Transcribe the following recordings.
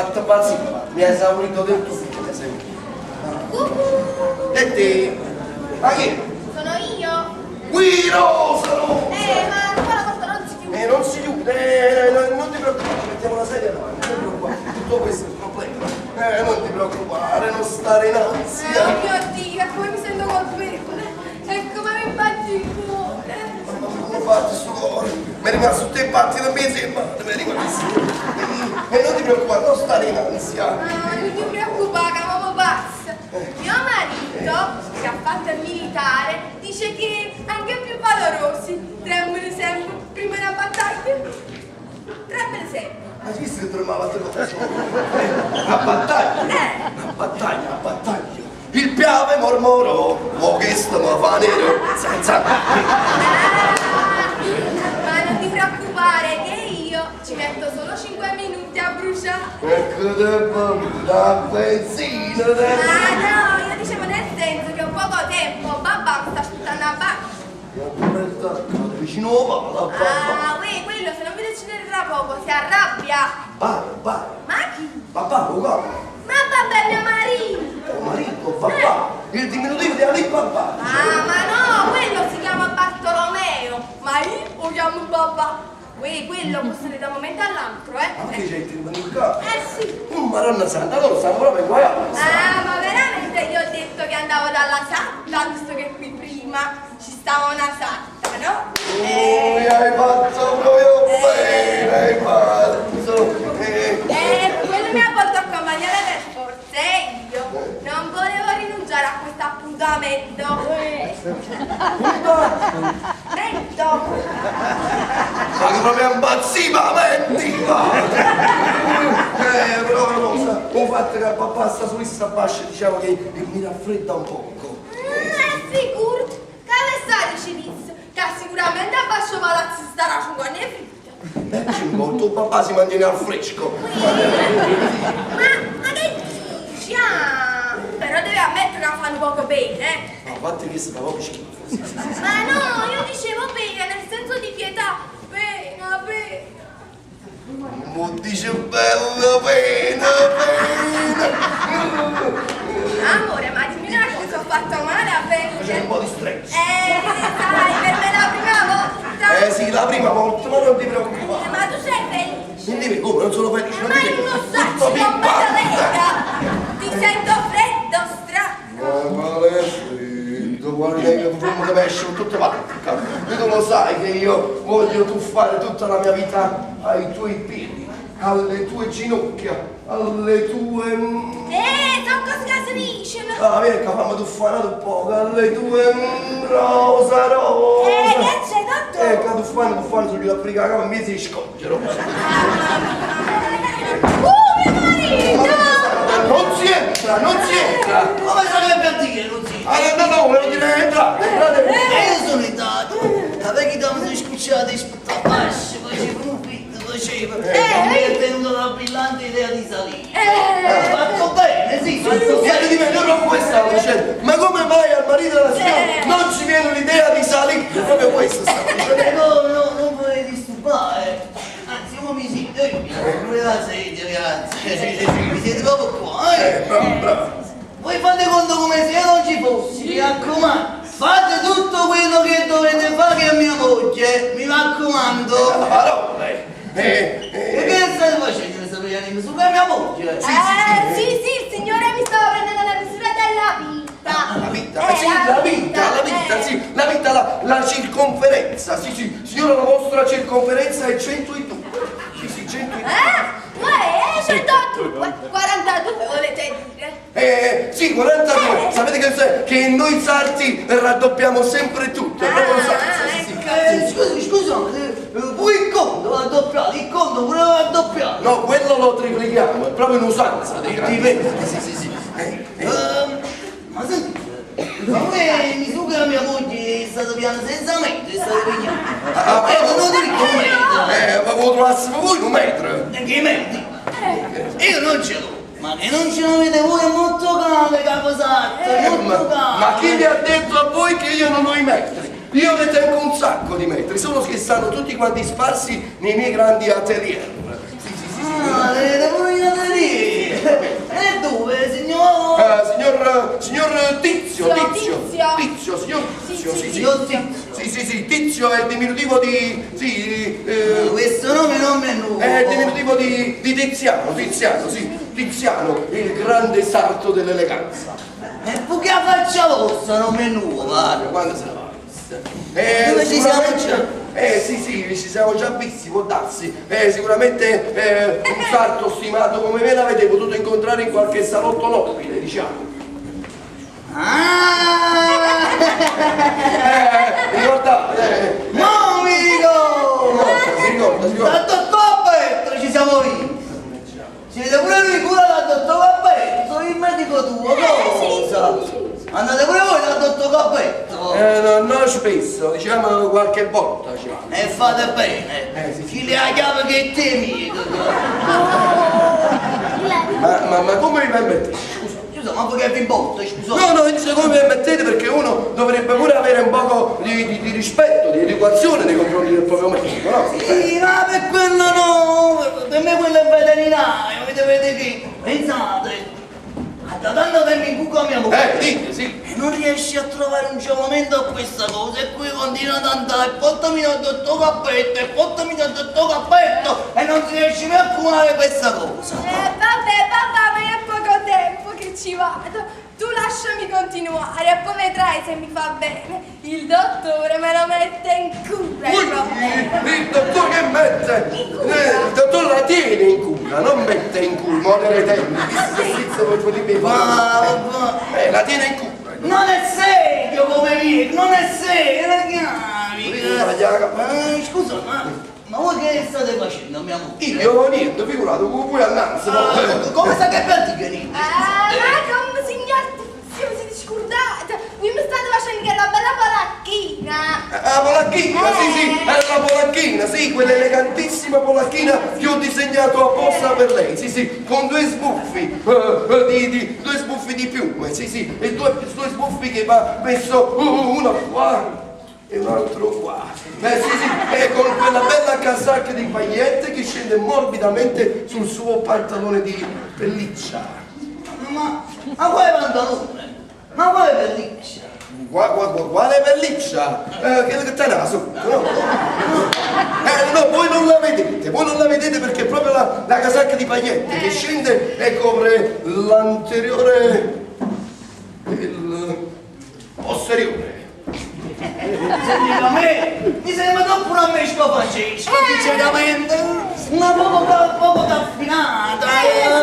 fatto impazzire, mi hai esaurito del tutto, mi hai esaurito. Cucù! E te? Ma chi? è? Sono io? Qui Rosa, Rosa! Ma qua la porta non si chiude. Non si chiude, no, non ti preoccupare, mettiamo la sedia davanti, non ti preoccupare, tutto questo è il problema. Non ti preoccupare, non stare in ansia. Oh mio Dio, come mi sento colpevole. E come mi batte il cuore. Ma come batte sto cuore? Mi è rimasto tutti i battiti in mezzo e mano, mi è rimasto. E non ti preoccupare, non stare in ansia. Ah, non ti preoccupare, che mamma passa. Mio marito, che ha fatto il militare, dice che anche i più valorosi tremano sempre prima di una battaglia. Tremano sempre. Ma hai visto che tremava tutto? A battaglia! Eh. A battaglia, a battaglia! Il piave mormorò, mo che sto mi fa nero, senza... Ah, ma non ti preoccupare che io ci metto solo 5 minuti a bruciare. Ecco te la benzina, te... Ah no, io dicevo nel senso che ho poco tempo, babà mi sta aspettando a bacio. Vicino a pala, babà. Ah, uè, quello se non vi decidete tra poco si arrabbia. Babà, babà. Ma chi? Babà, lo capo. Ma babà è mio marito. Tuo marito, babà. Il diminutivo di Ali Babà. Ah, ma no, quello si chiama Bartolomeo, ma io lo chiamo babà. Uè, quello può essere da un momento all'altro, eh. Ma perché c'è il diminutivo qua? Eh sì. Oh, Madonna santa, allora stiamo proprio inguaiati. Ah, ma veramente io ho detto che andavo dalla sarta, visto che qui prima ci stava una sarta, no? Oh, mi hai fatto proprio bene, hai fatto. Quello mi ha voluto accompagnare per forza e io non volevo rinunciare a questo appuntamento. Appuntamento? Ma che proprio impazzita, mentiva! Però Rosa, ho fatto che papà sta su questa bascia, diciamo che mi raffredda un poco. Figurati, che avversario ci disse che sicuramente a Bascio Palazzo starà con ne fritte. Beh, il tuo papà si mantiene al fresco. Ma che dici? Ah, però deve ammettere che fanno poco bene, eh? No, a parte che si fa proprio schifo. Sì, sì, sì, sì. Ma no, io dicevo bene nel senso di pietà. Pena, pena. Mo dice bella pena, pena. Amore, ma dimmi una cosa, ho fatto male a pelle. C'è un po' di stress. Sai, per me è la prima volta. Sì, la prima volta, ma non ti preoccupare. Ma tu sei felice? Non dimmi come, non sono felice, non Ma ti io non so, Tutto ci mi non batte. lega. Ti sento freddo, strano. Ma quale freddo, quale che fumo che mi esce da tutte parti. E tu lo sai che io voglio tuffare tutta la mia vita ai tuoi piedi, alle tue ginocchia, alle tue... Sono cose che si dicono. Ah, vieni qua, fammi tuffare un poco, alle tue... rosa, rosa. Che c'è, dottore? Che tuffare, tuffare sull'Africa, che mi si scoglio, rosa. Mio marito! Non si entra, non si entra! Come sarebbe a dire non si entra? Ah, no, no, volevo dire entrate, entrate. E io sono entrato, la vecchia mi sono scucciata e aspettava basso, faceva un fitto, faceva. E mi è venuta la brillante idea di salire. Ho fatto bene, sì, fatto bene. Niente di meglio, proprio questo stavo dicendo. Ma come mai al marito della signora non ci viene l'idea di salire? Proprio questo stavo dicendo. No, no, non vorrei disturbare. Anzi, io mi sento, io mi apro pure la sedia, ragazzi. Sì, sì, sì, mi siete proprio qua, eh? Bravo, bravo. Voi fate conto come se io non ci fossi, mi raccomando. Fate tutto quello che dovete fare a mia moglie, mi raccomando. La parola, E che state facendo questa pianima? Su mia moglie? Sì, sì, sì, il signore mi stava prendendo la misura della vita. La vita, sì, la vita, la vita, sì, la vita, la circonferenza, sì, sì, signora, la vostra circonferenza è 102. Sì, sì, 102. Eh? 102, 42 volete dire? Sì, 42. Sapete che cos'è? Che noi sarti raddoppiamo sempre tutto, è proprio Ah, usanza, sì, sì. ecco. Scusi, scusate, voi il conto raddoppiate, il conto pure raddoppiate. No, quello lo triplichiamo, è proprio un'usanza dei grandi. Sì, sì, sì. Ma sentite, ma voi mi su che la mia moglie è stata piano senza metro, è stata pigliata. Ah, non ho diritto un metro. Ma voi trovassimo voi un metro? Neanche i metri. Io non ce l'ho. Ma che non ce l'avete voi è molto grave, caposatto, è molto grave. Ma chi vi ha detto a voi che io non ho i metri? Io ne tengo un sacco di metri, solo che stanno tutti quanti sparsi nei miei grandi atelier. Sì, sì, sì, sì. Ah, le pure gli atelier. signor, signor Tizio, Tizio, Tizio, Tizio, signor Tizio, sì, sì. Signor Tizio. Sì, sì, sì, Tizio è il diminutivo di, sì, eh, Questo nome non è nuovo. è il diminutivo di Tiziano, Tiziano, sì, Tiziano, il grande sarto dell'eleganza. E perché la faccia vostra non è nuova? Quando se la va vista? Dove ci siamo sicuramente- già? Eh sì sì, ci siamo già visti, può darsi. Sicuramente un sarto stimato come me l'avete potuto incontrare in qualche salotto nobile, diciamo. Ah! Ricordate? Eh, Ma mi ricordo! si ricorda, si ricorda. Dal dottor Alberto ci siamo visti! Siete pure lui cura dal dottor Alberto, il medico tuo, cosa? Andate pure voi dal dottor Alberto? No, non spesso, diciamo qualche volta, diciamo. E fate bene! Sì, sì. Chi le ha chiave che te mica? Ma come vi permettete? Scusa. Scusa, ma perché vi botto, scusa? No, no, dice come vi permettete perché uno dovrebbe pure avere un poco di rispetto, di educazione nei confronti del proprio medico, no? Sì, ma per quello no! Per me quello è veterinario, avete vedete che? Pensate! Da tanto tempo in cucca mia moglie. Dite, sì. E non riesci a trovare un giovamento a questa cosa e qui continua ad andare, portami dal dottor Cappetto e portami dal dottor Cappetto e non si riesce più a curare questa cosa. Vabbè, papà, ma è poco tempo che ci vado. Tu lasciami continuare e poi vedrai se mi fa bene. Il dottore me lo mette in cura il problema. Il dottore che mette? In cura. Il dottore la tiene in cura, non mette in cura, modere tempi. Ma, ma, La tiene in cura. non è serio come viene, non è serio, la chiami. Scusa, ma voi che state facendo, mia moglie? Io niente, figurato, come voi annanzi. Ah, come sa che per dire? Ma come signor Tizio, vi siete scordate? Voi mi state facendo che la bella polacchina. Ah, polacchina, sì, sì, è la polacchina, sì, quell'elegantissima polacchina che ho disegnato apposta per lei, sì, sì, con due sbuffi, due sbuffi di piume, sì, sì, e due sbuffi che va messo uno qua e un altro qua. Sì, sì, e con quella bella casacca di paillette che scende morbidamente sul suo pantalone di pelliccia. Ma quale pantalone? Ma quale pelliccia? Quale pelliccia? Che te la sotto, no? No, voi non la vedete, voi non la vedete perché è proprio la casacca di paillette che scende e copre l'anteriore e il posteriore. Senti a me, mi sembra troppo una mescola francesca, sinceramente, una poco raffinata.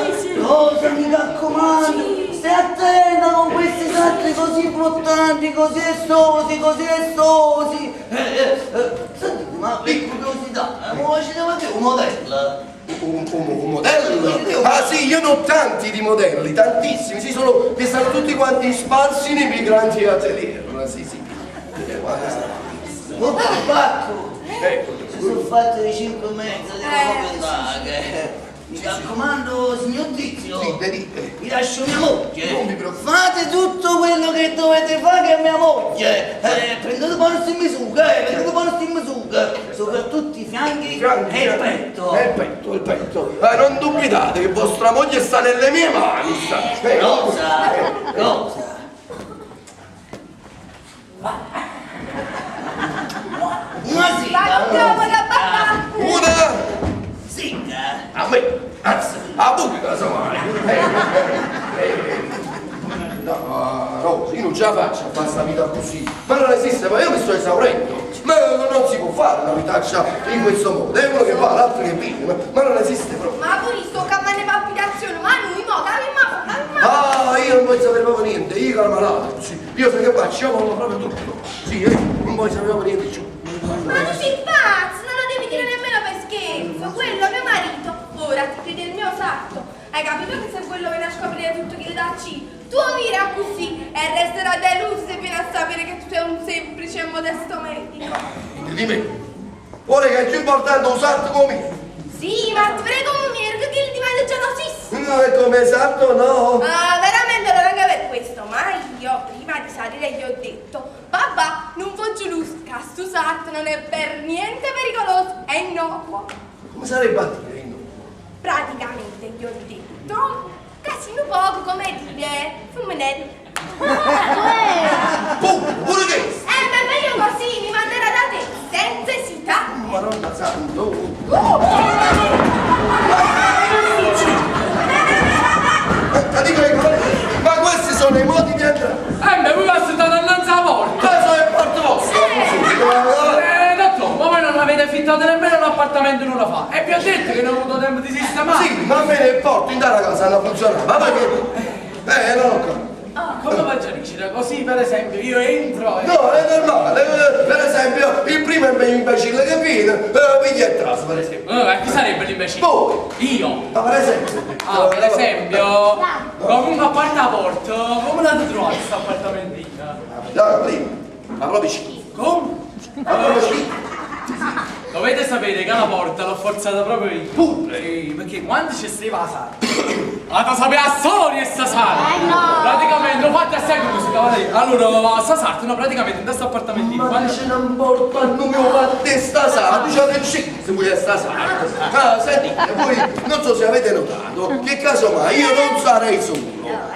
Sì, sì. Cosa mi raccomando, stai attenta con questi sacchi così importanti, così estosi, così estosi. Senti, ma per curiosità, ma ci deve avere un modello? Un modello? Ah sì, io ne ho tanti di modelli, tantissimi, sì, sono, che stanno tutti quanti sparsi nei miei grandi atelier, sì, sì. Guarda, Oh, pacco! Ecco. Si sono fatte le 5:30, devo proprio andare. Mi raccomando, signor Tizio. Sì, dite. Vi lascio mia moglie. Non vi preoccupate. Fate tutto quello che dovete fare a mia moglie. Prendete buono in misura, prendete buono in misura. Soprattutto i fianchi, Fianchi, e il fianchi. petto. E il petto, il petto. Non dubitate che vostra moglie sta nelle mie mani. Sta. Cosa? Cosa? Una sigla. Una Sigla. A me, anzi, a buca, insomma. No, no, io non ce la faccio a fare sta vita così. Ma non esiste, ma io mi sto esaurendo. Ma non si può fare una vitaccia in questo modo. È uno che va, l'altro che vive, ma non esiste proprio. Ma pure sto cammando palpitazione, ma lui mo, calma, calma. Ah, io non voglio sapere proprio niente, io calma l'altro, sì. Io so che faccio, io voglio proprio tutto. Sì, io non voglio sapere proprio niente giù. Ma tu sei pazzo, non lo devi dire nemmeno per scherzo. Quello mio marito ora ti crede il mio sarto. Hai capito che se quello viene a scoprire tutto che le dà C, tu virai così e resterà deluso se viene a sapere che tu sei un semplice e modesto medico. Di me. Ora che è più importante un sarto come me. Sì, ma ti prego mi che il diventa gelosissimo. No, è come sarto no. Ah, veramente non anche per questo, ma io prima di salire gli ho detto: papà, non faccio lusca, sto sarto non è per niente pericoloso, è innocuo. Come sarebbe a dire innocuo? Praticamente gli ho detto che Ca si nu poco, come dire, femminella. Pure, pure questo! Ma è meglio così, mi manderà da te, senza esitare. Madonna santa! Ma dico io, ma questi sono i modi di entrare! Beh, voi vi assettate innanzi alla porta! Questo è il porto vostro! Dottor, ma voi non avete affittato nemmeno l'appartamento un'ora fa! E vi ho detto che non ho avuto tempo di sistemare! Sì, ma a me nel porto in la casa non funziona, ma perché? Non ho capito. Come faccio a dicere? Così per esempio io entro e... No, è normale, per esempio il primo è imbecille che viene, piglia e trasa, per esempio. Ma chi sarebbe l'imbecille? Voi! Io! Ma per esempio. Ah, per esempio... Comunque a parte la porta, come l'avete trovato questo appartamentino? No, prima, ma proprio schifo. Come? Ma proprio schifo. Dovete sapere che la porta l'ho forzata proprio io. Pure? Sì, perché quando c'è stava la sala, la sapeva la storia sta sala. No. Praticamente l'ho fatta assai musica, guarda. Allora, sta sala, no, praticamente in questo appartamentino. Ma Quando ce ne importa il numero a testa sala, diciamo che c'è, se vuoi sta sala. Ah, sentite, voi non so se avete notato che casomai io non sarei solo.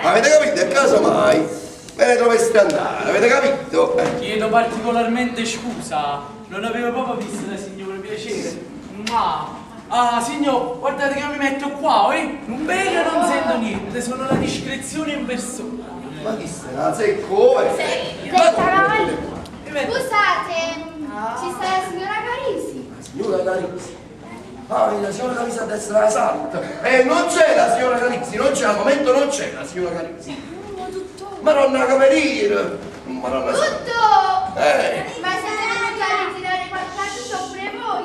Avete capito? E casomai me ne dovreste andare, avete capito? Chiedo particolarmente scusa, non avevo proprio visto la signora, piacere. Ma, ah signor, guardate che io mi metto qua, eh? Non vedo e non sento niente, sono la discrezione in persona. Ma chi se la secco? Sì. Ma come? Mi metto- Scusate, ci sta la signora Carisi? La signora Carisi. Ah, la signora Carisi a destra la salta. Non c'è la signora Carisi, non c'è, al momento non c'è la signora Carisi. No, dottore. Madonna cameriera! Madonna. Tutto! Ma siete venuti a ritirare qualche abito pure voi?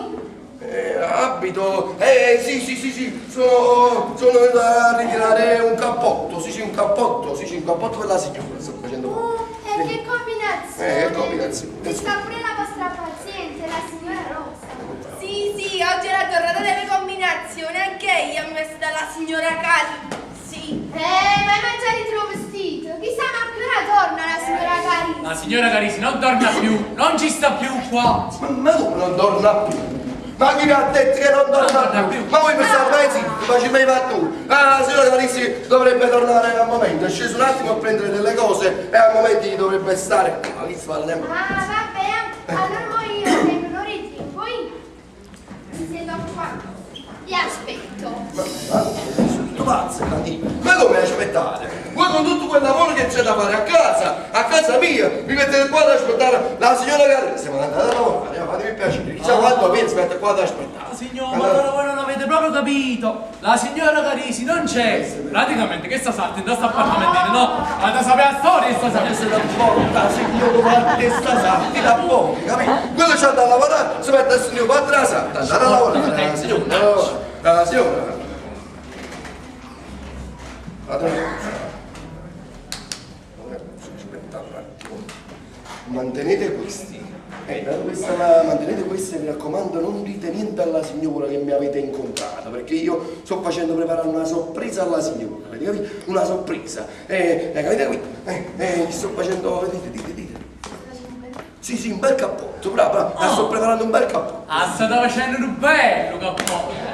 Abito? Sì, sì, sì, sì, sono venuto a ritirare un cappotto, sì, sì, un cappotto, sì, sì, un cappotto per la signora, sto facendo. Oh, e che combinazione! Che combinazione! Ci sta pure la vostra paziente, la signora Rosa. Sì, sì, oggi è la giornata delle combinazioni, anche io mi vesto dalla signora Carisi. Sì. Ma hai mangiato il tuo vestito? Chissà ma a che ora torna la signora Carisi? La signora Carisi non torna più, non ci sta più qua. Ma come non torna più? Ma chi vi ha detto che non torna Non torna più? più. Ma voi mi state mai zitto, ma ci fai tu? Ah, la signora Carisi dovrebbe tornare al momento, è sceso un attimo a prendere delle cose e al momento gli dovrebbe stare qua, chi si fa sempre. Ah, vabbè, allora voi io tengo l'orecchio, poi mi siedo qua. Vi aspetto. Ma sono tutto pazzo, Candida. Ma come aspettate? Voi con tutto quel lavoro che c'è da fare a casa mia, mi mettete qua ad aspettare la signora Carisi, ma andate a lavorare, fatemi piacere, chissà quanto viene, si mette qua ad aspettare. Signor, ma allora voi non avete proprio capito. La signora Carisi non c'è. Praticamente che sta salta in questo appartamentino, no? Avete sapere la storia sta salta. Se la porta, signor, parte sta salti da poco, capito? Quello c'è da lavorare, si mette a signor quattro la salta, andate a lavorare, signora, la signora. Aspetta un attimo. Mantenete questi. Mantenete questi, mi raccomando, non dite niente alla signora che mi avete incontrata, perché io sto facendo preparare una sorpresa alla signora, avete capito? Una sorpresa. Capite qui? Gli sto facendo, dite, dite, dite. Sì, sì, un bel cappotto, bravo, bravo. Oh. Sto preparando un bel cappotto. Ah, state facendo un bello cappotto.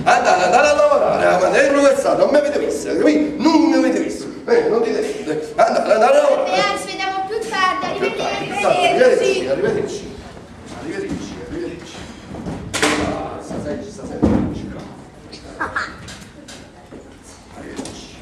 Andate, andate a lavorare, ma non è stato, non mi avete visto, capito? Non mi avete visto. Non dite niente. Andate, andate a lavorare. Ci vediamo più tardi, arrivederci. Arrivederci, arrivederci. Arrivederci, arrivederci. Ah, stasera ci sta sempre. Arrivederci.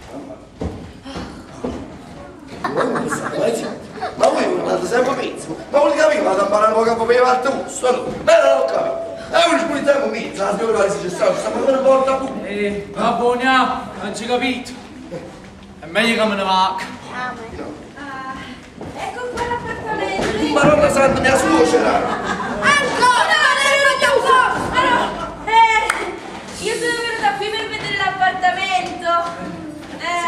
Ma voi parlate sempre mezzo, ma volete capire, ma imparare un po' per l'altro gusto, no? Ma non ho capito. E voi ci pulite mezzo, la signora che ci sta, ci sta proprio una porta pure. Va buona, non ci capito. È meglio che me ne vado. Ecco qua l'appartamento. Madonna santa, mia suocera! Ancora! Allora, io sono venuta qui per vedere l'appartamento.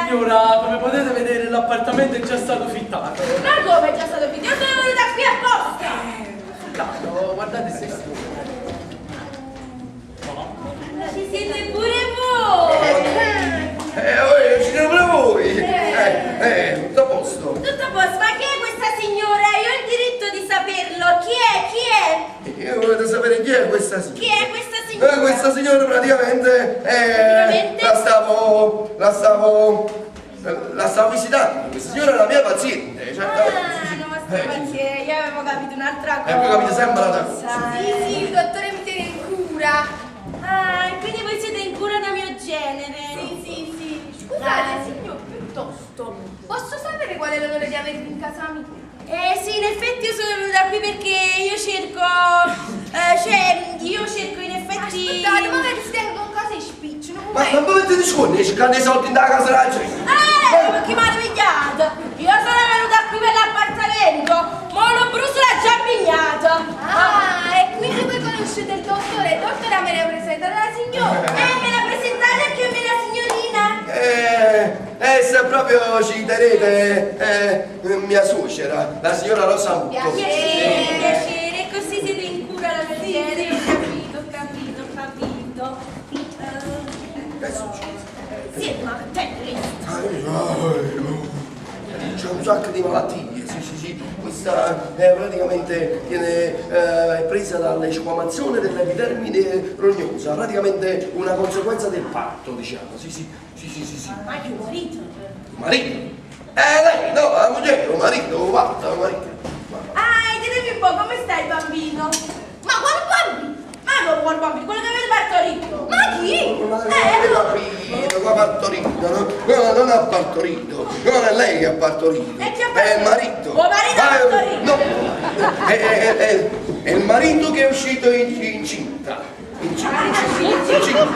Signora, come potete vedere l'appartamento è già stato fittato. Ma come è già stato fittato? Io sono venuta qui apposta! Fittato, guardate se sto. Ci siete pure voi! Ci siete pure voi! Tutto a posto! Tutto a posto, ma chi è questa signora? Io ho il diritto di saperlo! Chi è? Chi è? Io volete sapere chi è questa signora? Chi è questa signora? Questa signora praticamente è Praticamente? la sta stavo, la stavo, la stavo visitando. Questa signora è la mia paziente, certamente. Ah, Sì, sì. la vostra Eh, sì, sì. paziente, io avevo capito un'altra cosa. E voi capite sempre la cosa. Sì, sì, il dottore mi tiene in cura. Ah, e quindi voi siete in cura da mio genere. Sì, sì, sì. Scusate, signor, piuttosto, posso sapere qual è l'onore di avervi in casa mia? Eh sì, in effetti io sono venuta qui perché io cerco. Eh, cioè, io cerco in effetti. Aspettate, ma che si tengo con cose spicciano, un Ma, ma momento. dove ti nascondi? Cercando i soldi in casa della gente. Ah, perché mi avete pigliato? Io sono venuta qui per l'appartamento, ma lo Bruce l'ha già pigliato. Ah, e quindi voi conoscete il dottore? Il dottore me l'ha presentata la signora. Me l'ha presentata anche a me la signorina. Se proprio ci tenete, mia suocera, la signora Rosa Mucco. Piacere, piacere, così siete in cura la mia genere, ho capito, ho capito, ho capito. Che è successo? Sì, ma terrorista. C'è un sacco di malattie, sì sì sì, questa praticamente viene presa dall'esquamazione dell'epidermide rognosa, praticamente una conseguenza del parto, diciamo, sì sì, sì sì sì sì. Ma che marito? Marito? Lei, no, la moglie, il marito, guarda, il marito. Ah, e ditemi un po' come sta il bambino? Ma quale bambino? Ma non quale bambino, quello che avete partorito. Ma chi? Non ha capito, qua partorito, no? No, non ha partorito, non è lei che ha partorito. E chi ha È il partorito? marito. O marito ha Ah, partorito? No, è il marito che è uscito incinta. Incinta, incinto. Incinta,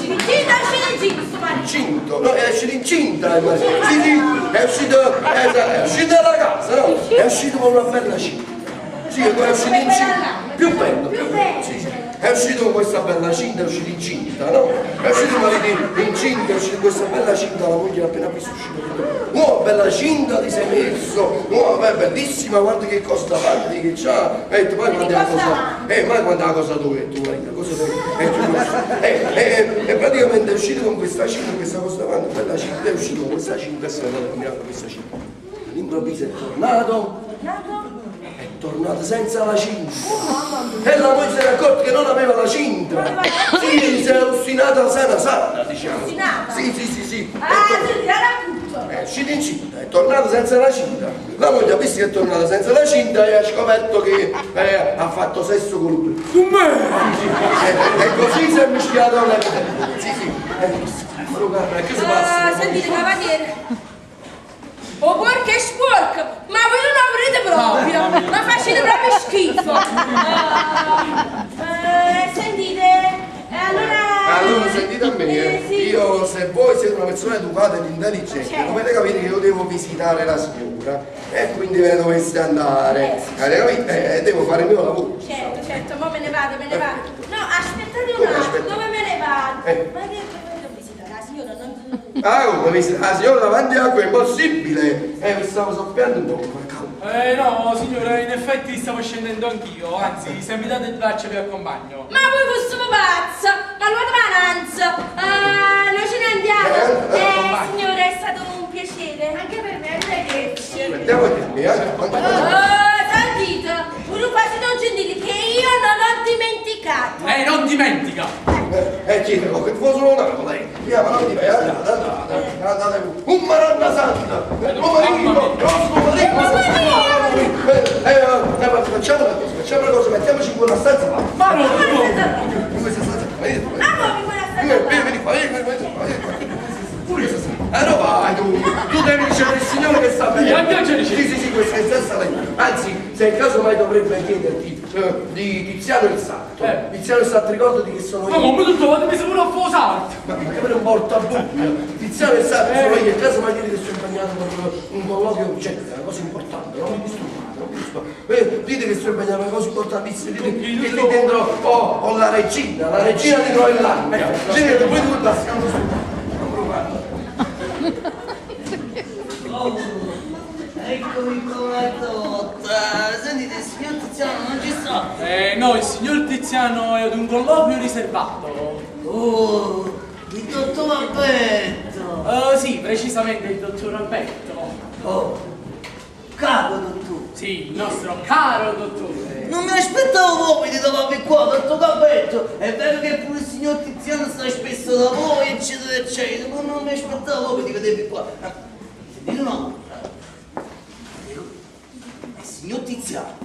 è uscito incinta, sto marito. Incinto, no, è uscito incinta il marito. Sì, sì, è uscito, è uscito dalla casa, no? È uscito con una bella cinta. Sì, è uscito incinta. Più bello, più bello. Sì, sì. È uscito con questa bella cinta, è uscito incinta, no? È uscito il marito incinta, è uscito con questa bella cinta, la moglie l'ha appena visto uscire, ha detto, oh, bella cinta ti sei messo, oh, beh, bellissima, guarda che cosa davanti che c'ha. E detto, ma quando è la cosa, ma quando è la cosa tua, tu marito, cosa tu? E tu, e praticamente è uscito con questa cinta, questa cosa davanti, bella cinta, è uscito con questa cinta e si è andato a camminare con questa cinta. All'improvviso è tornato. Tornato? È tornato senza la cinta. E la moglie si era accorta che non aveva la cinta. Sì, si era ostinata sana sana, diciamo. Ostinata? Sì, sì, sì, sì. Ah, si è tirata tutto. È uscita incinta, è tornata senza la cinta. La moglie ha visto che è tornata senza la cinta e ha scoperto che ha fatto sesso con lui. Con me? Sì, sì. E così si è mischiato alla vita. Sì, sì. Che si passa? Ah, sentite, cavaliere. Oh, porca e sporca! Ma voi non l'avrete proprio! Ma facete proprio schifo! Sentite, allora... Allora sentite a me, sì. Io se voi siete una persona educata ed intelligente, Certo. dovete capire che io devo visitare la signora e quindi ve ne doveste andare. Sì, sì. Avete capito? Devo fare il mio lavoro. Certo, certo, mo me ne vado, me ne vado. No, aspettate un Come attimo, aspetta? dove me ne vado? Ma che dovete visitare la signora? Non... Ah, come visita? La signora davanti a qui è impossibile! Mi stavo soffiando un po', ma calma. No, signora, in effetti stavo scendendo anch'io, anzi, se mi date il braccio vi accompagno. Ma voi fossimo pazza! Ma l'uomo mananza! Ah, noi ce ne andiamo! Signora, è stato un piacere. Anche per me, arrivederci. Aspettiamo di me, eh. Oh, sentite, un facete un gentile che io non ho dimenticato. Non dimentica! Chiedo, che fosse un altro, lei. Via, ma non dimentica, andate, andate, andate. Un maronna santa! Un marito, nostro marito! Facciamo una cosa, facciamo una cosa, mettiamoci in quella stanza là. Ma no, no! In questa stanza, venite qua. Ma come in quella stanza Vieni, là? vieni qua, vieni, vieni qua, vieni qua. Pure questa stanza. No, vai tu, tu devi dicere al signore che sta bene. Andiamo a Sì, sì, sì, questa è stessa lei. Anzi, se in caso mai dovrebbe chiederti di Tiziano il Santo. Tiziano il Santo, ricordati che sono Ma io. come tutto, ma mi sono pure affosato! Ma che per un porta buio. Tiziano il Santo sono io, in caso mai dire che sono impegnato per un colloquio, cioè, è una cosa importante, non mi disturbate, non mi disturbate. Dite che sono impegnato per una cosa importantissima, dite che lì dentro ho la regina di Groenlandia. Dite che poi tu basta, non disturbate. Non provate. Oh, eccomi come tutta. Sentite, il signor Tiziano non ci sta. No, il signor Tiziano è ad un colloquio riservato. Oh, il dottor Alberto. Sì, precisamente il dottor Alberto. Oh, caro dottore. Sì, il nostro caro dottore. Non mi aspettavo proprio di trovarvi qua, dottor Alberto. È vero che pure il signor Tiziano sta spesso da voi, eccetera. eccetera, eccetera. Ma non mi aspettavo proprio di vedervi qua. Sentite una cosa. Il signor Tiziano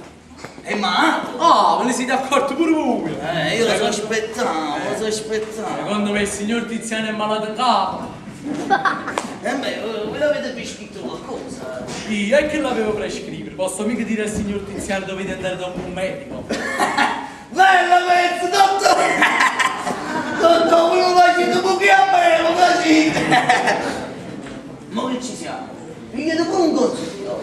è malato. Ah, ve ne siete accorti pure voi. Io lo so aspettavo, lo so aspettavo. Secondo me il signor Tiziano è malato in capo. E beh, voi l'avete prescritto qualcosa? Io è che l'avevo prescrivere, posso mica dire al signor Tiziano dovete andare da un medico. Bella questo, dottore! Dottore, voi lo facete buchi a me, lo facete! Ma che ci siamo? Vi chiedo pure un consiglio.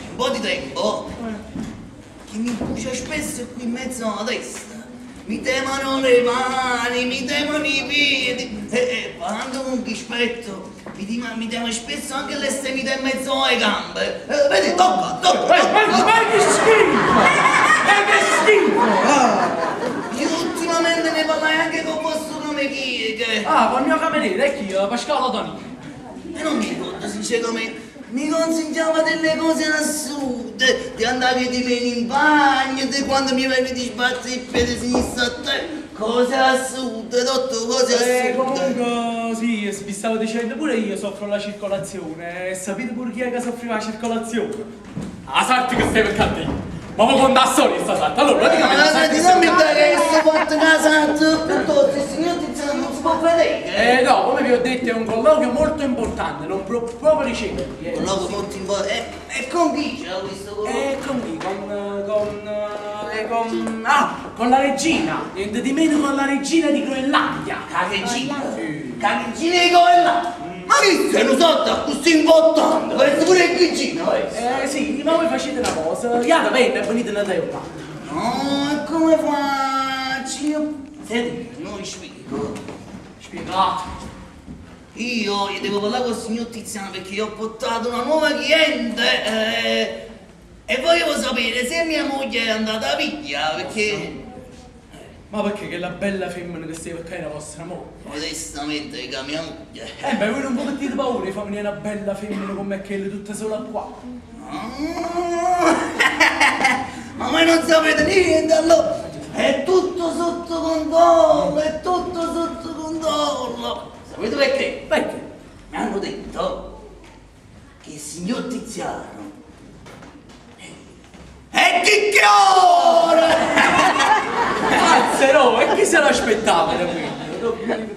Un po' di tempo che mi brucia spesso qui in mezzo alla testa. Mi temono le mani, mi temono i piedi e parlando con chi spetto mi, mi temo spesso anche l'estremità in mezzo alle gambe. Vedi, tocca, tocca, tocca. Ma che schifo! Ma che schifo! Ah. Io ultimamente ne parlai anche con vostro nome chi che... Ah, con il mio cameriere, e chi? Pasquale Tonino. E non mi ricordo sinceramente, mi consigliava delle cose assurde, di andare di meno in bagno, di quando mi viene di sbattere il piede sinistro a te. Cose assurde, dottore, cose assurde. Comunque, sì, vi stavo dicendo pure io soffro la circolazione. E sapete pure chi è che soffriva la circolazione? La sarti che stai per te. Ma voi conta solo sta sarta. Allora, praticamente Ma senti, non mi dare che sto fatto una sarta, piuttosto il signor Tiziano non si può vedere. No, come vi ho detto è un colloquio molto importante, non può proprio ricevervi. Un colloquio molto importante. E con chi c'è questo colloquio? Con chi? Con la regina, niente di meno con la regina di Groenlandia. La regina? Sì. La regina di Groenlandia? Ma che sei un sotto così importante? Parece pure il regina, eh? Sì, ma voi facete una cosa, iate venne e venite da te qua. No, e come faccio? Io... Senti, non spiego. Spiegate. Io gli devo parlare col signor Tiziano perché gli ho portato una nuova cliente e volevo sapere se mia moglie è andata via, perché... Ma perché che la bella femmina che stai perché è la vostra moglie? Modestamente che mia moglie. Beh, voi non potete paura di farmi una bella femmina come quella tutta sola qua. Ma voi non sapete niente, allora! È tutto sotto controllo, è tutto sotto controllo! Sapete perché? Perché? Mi hanno detto che il signor Tiziano è chicchiore! Pazzero, e chi se l'aspettava da qui?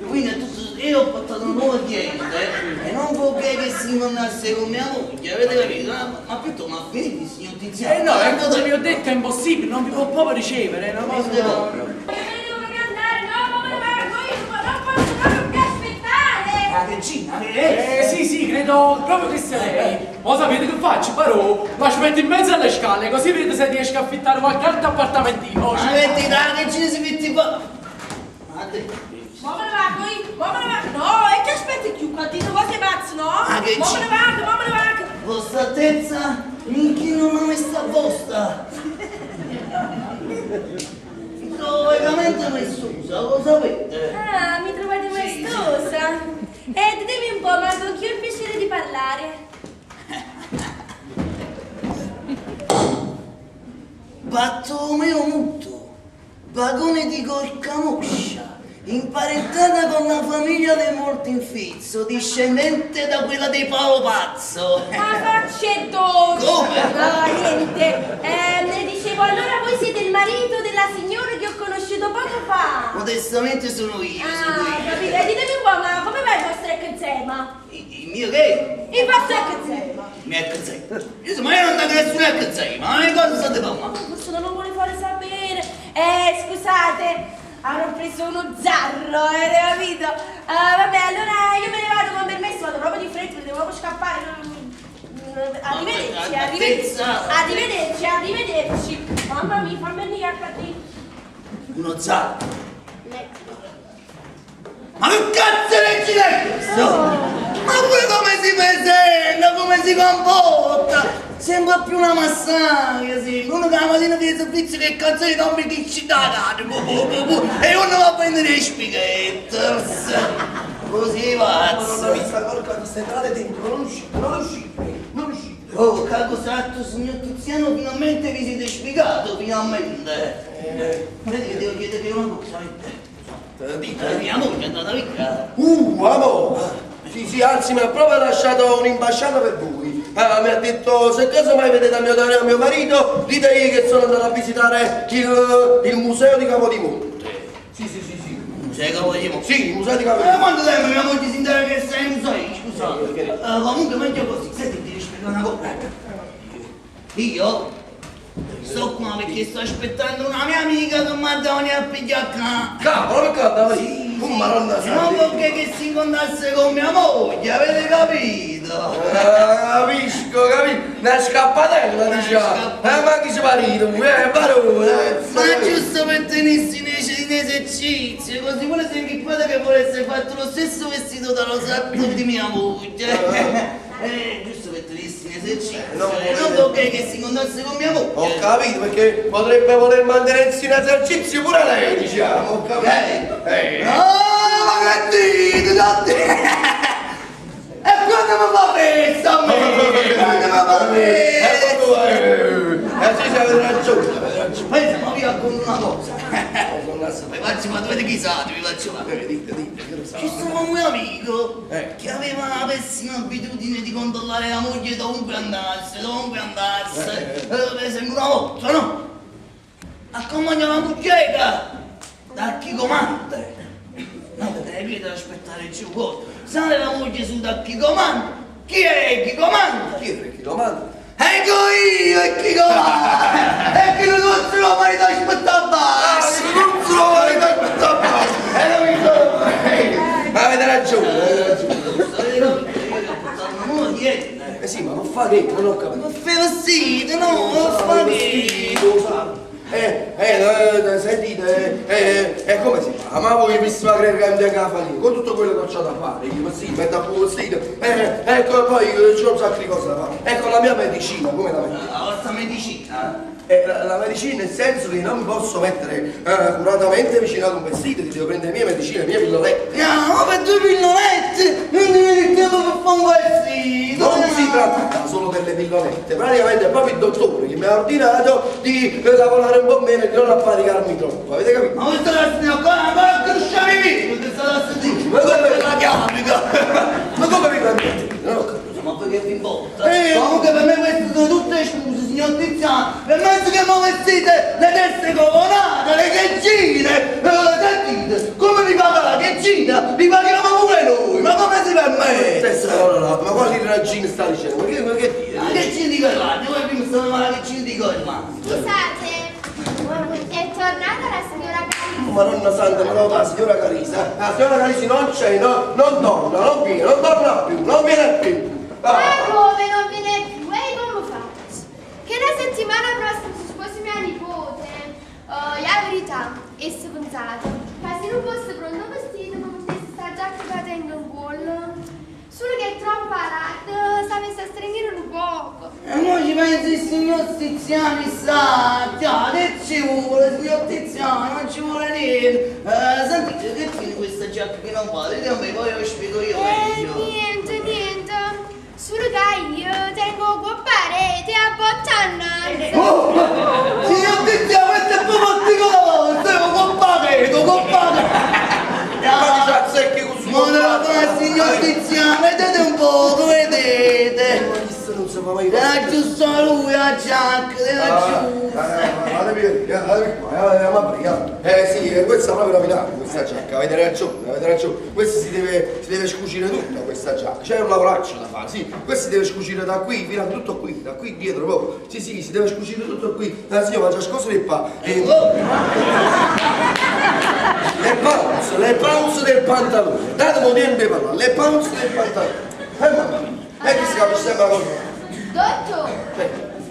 Quindi è tutto, io ho portato un nuovo cliente e non vorrei che si mandasse con mia moglie, avete capito? Ma piuttosto, ma finito il signor Tiziano? Eh no, è come vi ho detto è impossibile, non vi può proprio ricevere, è una cosa... Io devo andare, no, ma me ne vado io, non posso proprio più aspettare! La regina, che è? Sì, sì, credo proprio che sia lei. Ma sapete che faccio? Però la aspetto in mezzo alle scale, così vedo se riesco a affittare qualche altro appartamentino. Ma metti la regina si mette qua. Ma te. Ma me ne vado io, ma me ne vado. No, e che aspetti più? Quando dite cose pazze, no? Ma che Ma me ne vado, ma me ne vado. Vostra altezza, minchia non l'ho messa apposta. Mi trovo veramente maestosa, lo sapete? Ah, mi trovate maestosa? Sì. Ditemi un po', ma con chi ho il piacere di parlare? Bartolomeo Muto, barone di Gorcamoscia, imparentata con la famiglia dei Mortinfizzo, discendente da quella dei Paolo Pazzo. Ma facce dolce! Come? No, niente. Ne dicevo, allora voi siete il marito della signora che ho conosciuto poco fa. Modestamente sono io. Sono io. Capito. E ditemi un po', ma come va il vostro eczema? Il mio che? Il vostro eczema. Il mio eczema? Insomma, io non tengo nessun eczema, ma che cosa state parlando? Forse non lo vuole fare sapere. Scusate. Avrò preso uno zarro, avete capito? Vabbè, allora io me ne vado con permesso, vado proprio di fretta, devo proprio scappare. Arrivederci, arrivederci, arrivederci, arrivederci. Mamma mia, fammi venire a te. Uno zarro? Ma che cazzo è questo? Ma pure come si presenta, come si comporta? Sembra più una massaia, sì. Uno che la mattina viene servizio che cazzo di nome chi ci dà, e uno va a prendere le spighette. Così pazzo. Non l'ho vista, porca, di entrare dentro, non uscite, non uscite, non uscite. Oh, caro signor Tiziano, finalmente vi siete spiegato, finalmente. Vedi che devo chiedervi una cosa, vedete? Dite. Mia moglie è andata via. Amore! Sì, sì, anzi mi ha proprio lasciato un'imbasciata per voi. Ah, mi ha detto, se caso mai vedete a mio, a mio marito, ditegli che sono andato a visitare il museo di Capodimonte. Sì, sì, sì, sì. Museo Capodimonte? Sì, il museo di Ma Capodimonte. quanto tempo mia moglie si intera che sei in museo? Scusate. Sì, Comunque meglio così, senti, ti devo spiegare una cosa. Io sto qua perché sto aspettando una mia amica che mi ha dato a pigliare qua. Cavolo, perché andava lì? Oh, madonna Non santa. perché che si incontrasse con mia moglie, avete capito? Ah, capisco, capisco. Una scappatella, Una diciamo. scappatella. Ma chi si marito? Barone. Ma giusto per tenersi in esercizio, così pure se mi guarda che volesse fatto lo stesso vestito dallo sarto di mia moglie. Giusto per tenersi in esercizio, Non non volete- perché che si incontrasse con mia moglie. Ho capito, perché potrebbe voler mantenersi in esercizio pure lei, diciamo, ho capito. Eh. No, ma che dite, non dite? E quando mi fa festa a me? Quando mi fa festa? Sì, sì, avete ragione, avete ragione. Pensa, ma vi racconto una cosa. Sono Vi faccio, ma dovete chi sa, vi faccio fare. Dite, dite, che lo sa. Ci stava un mio amico Eh. che aveva la pessima abitudine di controllare la moglie dovunque andasse, dovunque andasse. Per esempio una volta, no? Accompagna la moglie da chi comanda. No, perché devi aspettare giù. Sale la moglie su da chi comanda. Chi è chi comanda? Chi è chi comanda? Ecco io e chi comanda! E chi non se lo marito aspetta basso! Non se lo marito aspetta basso! Ma avete ragione, avete ragione. Eh sì, ma non fa che, non ho capito. Ma fai vestito, no, non fa che. Sentite, come si fa? Ma voi mi si fa credere che mi tenga a fare con tutto quello che c'ho da fare, io sì, metto a fuoco vestito, ecco, poi c'ho un sacco di cose da fare. Ecco la mia medicina, come la metto? La vostra medicina? La medicina nel senso che non mi posso mettere curatamente vicino ad un vestito, che devo prendere le mie medicine, le mie pillolette. No, ma per due pillolette non ti viene il tempo per fare un vestito! Non si tratta solo delle pillolette, praticamente è proprio il dottore che mi ha ordinato di lavorare un po' meno e di non affaticarmi troppo, avete capito? Ma questa la signora ancora, ancora cresciamo i questa la sentite? Ma come la chiamica? Ma come vi permettete? Non ho capito. Ma perché vi importa? Comunque per me queste sono tutte scuse, signor Tiziano. Per mezzo che mi vestite le teste coronate, le cheggine. Sentite, come vi paga la cheggina? Vi paghiamo pure noi, ma come si permette? Testa coronata, ma quali raggine sta dicendo? Ma che dite? La cheggina di Corlando, voi prima state male la cheggina di Corlando. Scusate, è tornata la signora Carisa. Madonna santa, ma no, la signora Carisa, la signora Carisi non c'è, no, non torna, non viene, non torna più, non viene più. Ma come non viene più? E come faccio? Che la settimana prossima si sposi mia nipote. Oh, la verità, e se pensate, ma se non fosse pronto vestito, mi potessi stare già che tengo in collo. Solo che è troppo alato, sta messa a stringere un poco. E mo ci pensa il signor Tiziano, sa, che ci vuole, signor Tiziano, non ci vuole niente. Sentite, che tiene questa giacca che non va? Dite a me, poi lo spiego io meglio. Niente, niente. Solo che io tengo qua parete a bottana. Oh, signor Tiziano, questo è proprio articolato, con parete, con parete. Ma ci azzecchi con su. Ma no, signor Tiziano, vedete un po', vedete. Ma chissà non si fa mai. Era giusto lui la giacca, era giusta. Sì, questa è proprio rovinata, questa giacca, avete ragione, avete ragione. Questa si deve scucire tutta questa giacca, c'è un lavoraccio da fare, sì, questa si deve scucire da qui fino a tutto qui, da qui dietro proprio. Sì, sì, si deve scucire tutto qui. La signora mangia scosa e pa. Le panze del pantalone, datemi tempo di parlare, le panze del pantalone. Mamma mia, e che si capisce sempre la cosa. Dottore,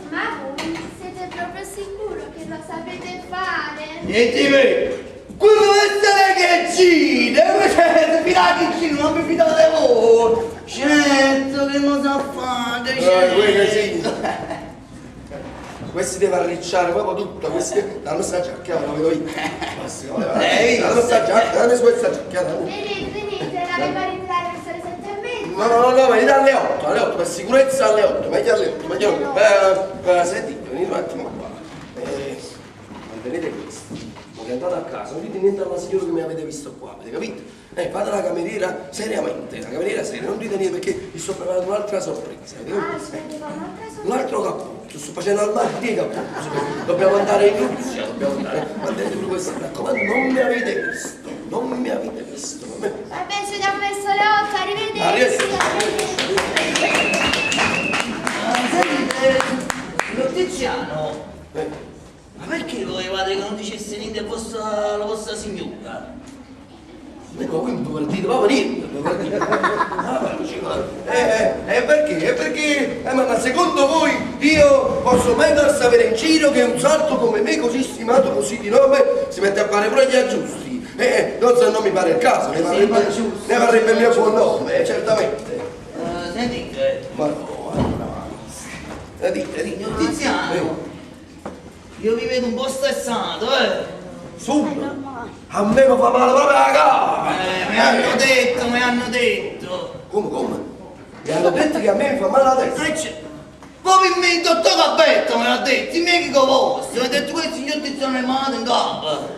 ma voi siete proprio sicuro che lo sapete fare? Niente me! Quello deve essere che gira! Se fidate che gira, non mi fidate voi! Certo che lo sa fare, Quello certo! sì. Questi deve arricciare proprio tutto, questi... La nostra giacca, la vedo io. La nostra giacca, la nostra giacca. Venite, venite, la mia ritirare verso le 7:30. No, no, no, no, venite alle 8, alle 8, per sicurezza alle 8, meglio alle 8, meglio alle 8. Sentite, venite un attimo qua. Eh, mantenete questo. Ma che andate a casa, non dite niente alla signora che mi avete visto qua, avete capito? Fate la cameriera seriamente, la cameriera seria, non dite niente perché vi sto preparando un'altra sorpresa. Avete Ah, capito? ci deve fare un'altra sorpresa. Un altro cappotto, sto facendo al mare di cappotto, dobbiamo andare in Russia, dobbiamo andare. Mantenete pure questo, mi raccomando, non mi avete visto, non mi avete visto. Va bene? Va bene, ci vediamo verso le 8, arrivederci. Arrivederci. Ah, sentite, signor Tiziano, Eh. ma perché volevate che non dicesse niente a alla vostra signora? Ma voi mi dovete dire proprio niente, mi dovete dire. Ah, ma non ci vado. Perché? Perché? Ma secondo voi io posso mai far sapere in giro che un sarto come me, così stimato, così di nome, si mette a fare pure gli aggiusti? Non so, non mi pare il caso, Sì, ma giusto. ne varrebbe il mio buon nome, certamente. Sentite. Ma no, allora. Dite, dite. Signor Tiziano, io vi vedo un po' stressato. Subito. A me mi fa male proprio la capa. Mi hanno detto, mi hanno detto. Come, come? Mi hanno detto che a me mi fa male la testa. Proprio il mio dottor Alberto me l'ha detto, il medico vostro, mi ha detto che il signor Tiziano è malato in capo.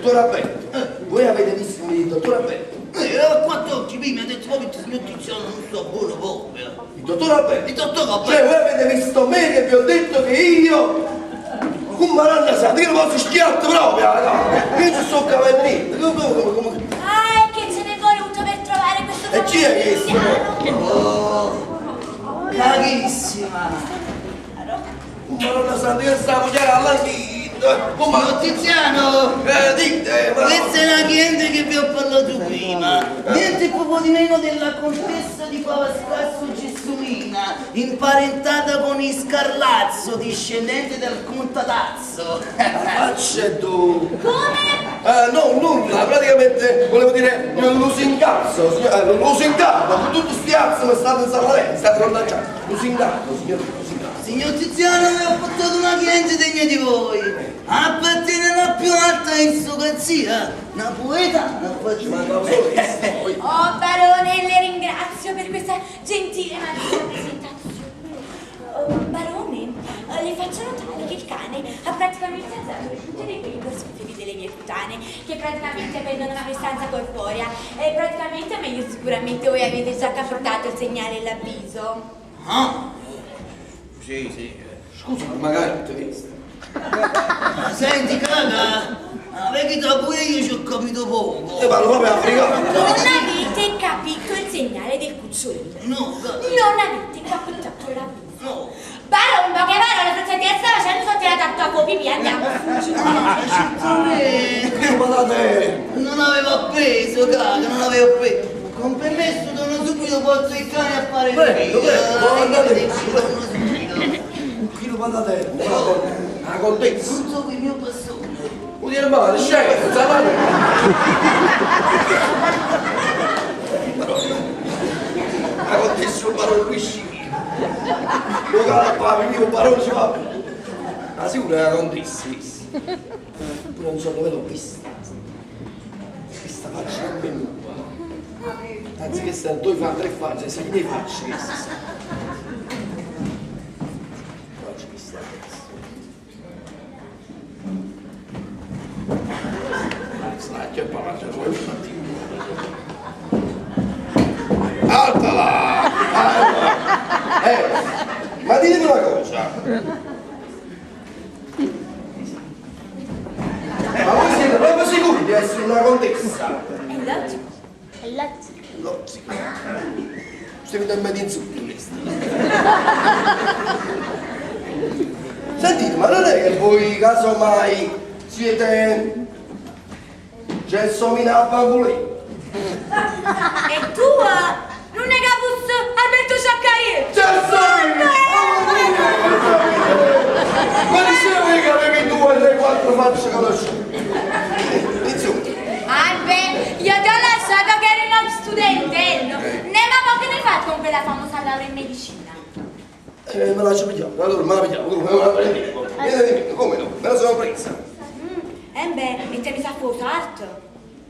Dottor Alberto, voi avete visto il dottor Alberto? Ero 14 prima, mi ha detto proprio il signor Tiziano non sto buono proprio. Il dottor Alberto? Il dottor Alberto. Cioè voi avete visto me che vi ho detto che io... Un maranna sa, io non posso schiatto proprio, no? Io ci sto capendo niente. Come, come, come, come? Ah, è che ce n'è voluto per trovare questo E chi è questo? Tiziano? Oh, carissima. Un maranna sa, io stavo già all'anchino. Come Signor Tiziano! Dite, ma... Questa è la cliente che vi ho parlato prima. Niente poco di meno della contessa di Favascasso Gelsomina, imparentata con i Scarlazzo, discendente del Contadazzo. Faccia tu! Come? No, nulla, praticamente volevo dire lusingazzo, signor lusingato, con tutto sti azzo mi state insaporendo, state contagiando. Lusingato, signor, lusingato. Signor Tiziano, vi ho portato una cliente degna di voi. Appartiene alla più alta aristocrazia, napoletana. Ci mancava solo questo, poi. Oh, barone, le ringrazio per questa gentile ma presentazione. Oh, barone, le faccio notare che il cane ha praticamente alzato il punto di equilibrio sui fili delle mie cutane, che praticamente perdono una prestanza corporea. E praticamente meglio sicuramente voi avete già captato il segnale e l'avviso. Ah, sì, sì. Scusa, ma magari ti ho visto. Ma senti, cara, la verità pure io ci ho capito poco. Io parlo proprio africano. Non avete capito il segnale del cucciolino. No, cara. Non avete captato l'avviso. No. Barone, ma che barone, se ti sta facendo sotto la tatuato pipì, andiamo. Ah, certamente. Che patate! Non avevo appeso, cara, non avevo appeso. Con permesso torno subito, porto il cane a fare il Prego, video. prego, andate. Arrivederci, torno subito. Un chilo patate, una contessa. Non so il mio bastone. Un dire male, scemo, sa La contessa un barone Luigi. Lo calpa, mi un barone ci va. Ma sicuro è la contessa, questa. Pure non so dove l'ho vista. Questa faccia non è nuova. Anzi, questa è due fa, tre facce, sei ne facce questa. Faccia questa adesso. Alta là! Ma ditemi una cosa! Ma voi siete proprio sicuri di essere una contessa? È logico. È logico. Logico. Stai vedendo me di insulto questa. Sentite, ma non è che voi casomai siete Gelsomina Bambulì? E tu non è che fosse Alberto Sciaccaì? Gelsomina! Ma dicevo che avevi 2, 3, 4 facce conosciute. Insomma. Albe, io ti ho lasciato che eri uno studentello. Ne ma poco ne fatto con quella famosa laurea in medicina? Me la ci pigliamo, allora me la pigliamo, come me la prendiamo? Niente di meno, come no? Me la sono presa. Eh beh, e ti hai messo a fuoco sarto?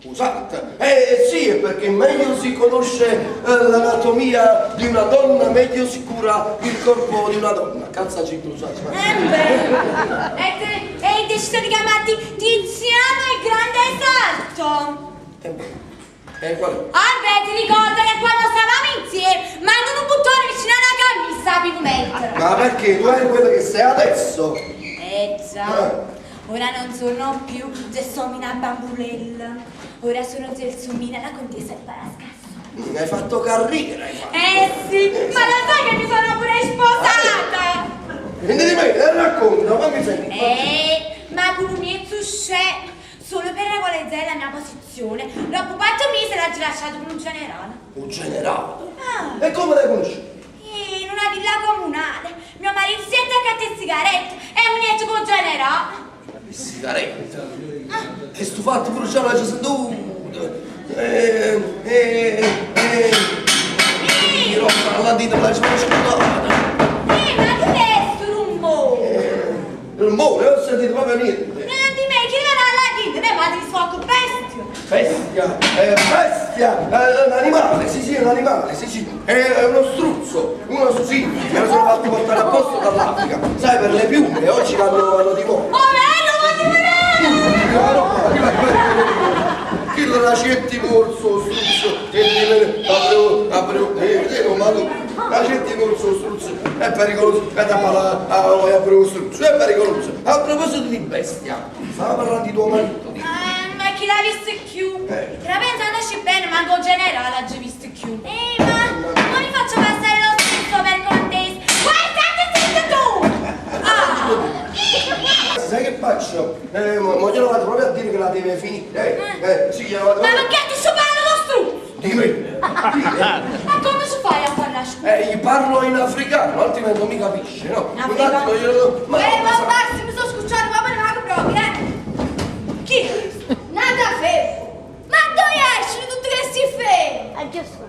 O sarto? Eh sì, è perché meglio si conosce l'anatomia di una donna, meglio si cura il corpo di una donna. Cazzo tu sai. Eh beh, e te, e hai deciso di chiamarti Tiziano il Grande Sarto? Eh beh, qual è? Ah beh, ti ricordo che quando stavamo insieme, manco un bottone vicino alla camicia sapevo mettere. Ma perché tu eri quello che sei adesso? Eh già, ora non sono più Gelsomina Bambulella, ora sono Gelsomina la contessa di Parascasso. Hai fatto carriera, hai fatto. Eh sì, ma lo sai che mi sono pure sposata? Quindi di me, racconta, fammi sentire. Ma con un mio c'è, solo per regolarizzare la mia posizione, dopo 4 mesi l'ho lasciato con un generale. Un generale? Ah. E come l'hai conosciuto? In una villa comunale. Mio marito si è attaccato a sigarette e mi è con un generale. Le sigarette? Ah. E sto fatto pure già l'ho già sentito. Roba, la dita l'ho già sentita. Ma che è sto rumore? Il rumore, non ho sentito proprio niente. Non di me, chi non ha la dita? Ne vado di fuoco, bestia. Bestia, bestia, è un animale, sì sì, è un animale, sì sì, è uno struzzo, uno sì, me lo sono fatto portare apposta dall'Africa, sai, per le piume, oggi vanno di moda. Oh, bello, voglio vedere! No, no, chi lo lascetti morso, struzzo, e lascetti morso, struzzo, è pericoloso, è da mala, apro lo struzzo, è pericoloso. A proposito di bestia, stavo parlando di tuo marito. Ma chi l'ha visto più? Però pensandoci bene, manco il generale l'ha già visto più. Ma non mi faccio passare lo stesso per contessa. Guardate zitto tu! Ah! Sai che faccio? Mo glielo vado proprio a dire che la deve finire. Sì, glielo vado Ma proprio. perché ti sto parlando lo struzzo? Dimmi! Ma come si fai a parlare scusa? Gli parlo in africano, altrimenti non mi capisce, no? In africano? Un attimo glielo do. Ma basta, mi sono scucciato, ma me ne vado proprio, eh! Chi è questo? Nada fermo! Ma dove esci tutte queste ferme? Ah, giusto.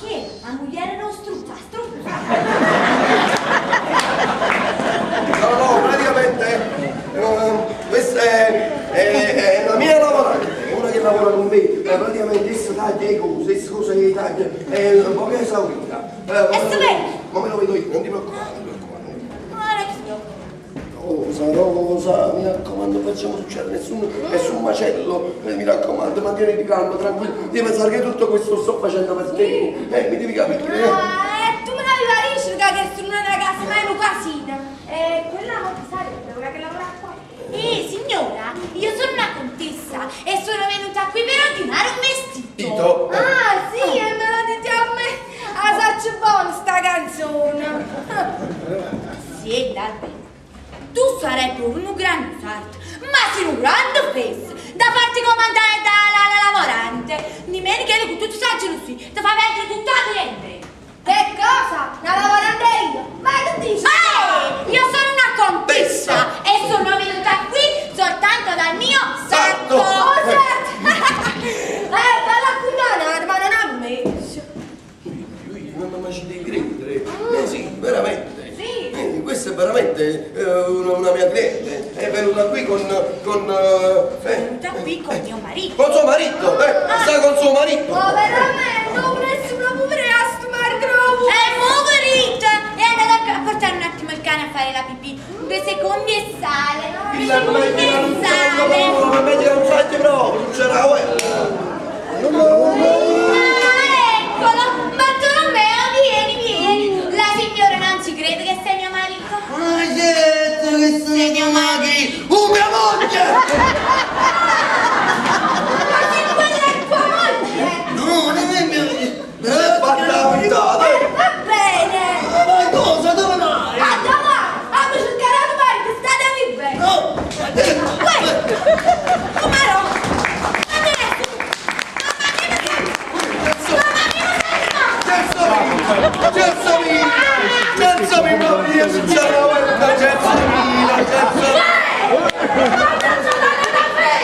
Chi è? La moglie non struzza, struzza! No, no, praticamente questa è la mia lavorante, una che lavora con me, praticamente essa taglia le cose, essa cosa che taglia, è un po' esaurita. E se vedi? Ma me lo vedo io, non ti preoccupare, non ti preoccupare. Guarda che signor. Rosa, Rosa, mi raccomando, facciamo succedere nessun macello, mi raccomando, mantieniti calmo, tranquillo, devi pensare che tutto questo lo sto facendo per te, mi devi capire. Tu me l'avevi detto che sono una ragazza, ma è un casino. Quella non ti sarebbe, quella che lavora qua. Signora, io sono una contessa e sono venuta qui per ordinare un vestito. Tito. Ah, sì, e me lo dite a me. La saccio buona sta canzone. Sì, Alberto. Tu sarai pure un grande sarto, ma sei un grande fesso da farti comandare dalla lavorante. Di me che con tutto sa gelosia, ti fa perdere tutta la cliente. Che cosa? La lavorante io? Ma che dici? Io sono una contessa e sono venuta qui soltanto dal mio sarto. Oh, certo! Bella puttana, ma non ha messo. Ma ci devi credere. Sì, veramente. Sì. Questa è veramente una mia cliente. È venuta qui con È venuta qui con mio marito. Con suo marito, sta con suo marito. Oh, veramente, non vorresti proprio presto, Marco. È poverita! È andata a portare un attimo il cane a fare la pipì. 2 secondi e sale. 2 secondi e sale. Ma meglio che non sai proprio, non c'era quella. Eccolo! Bartolomeo, vieni, vieni. La signora non ci crede che sei mio marito. Ma certo che sono mio marito! Oh, mia moglie! Ma se quella è tua moglie! No, non è mia moglie! Fatta la puntata! Va bene. Ma cosa? Dove vai? A dove? A mi cercare la marito, statevi bene. No! Come no? Gelsomina! Gelsomina! Gelsomina! Gelsomina! Gelsomina!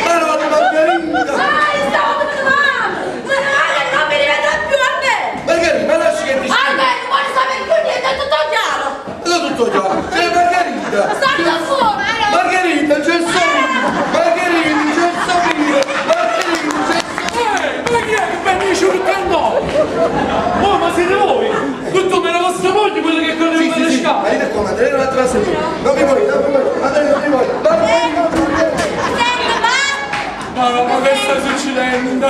Ma no, Margherita! Dai, stavo dove dovevamo! Ma non mi rivedrà più a me! Margherita, ma lasci che ti A me non voglio sapere più niente, è tutto chiaro! È tutto chiaro! C'è Margherita! Salta fuori! Margherita, Gelsomina! Margherita, Gelsomina! Margherita!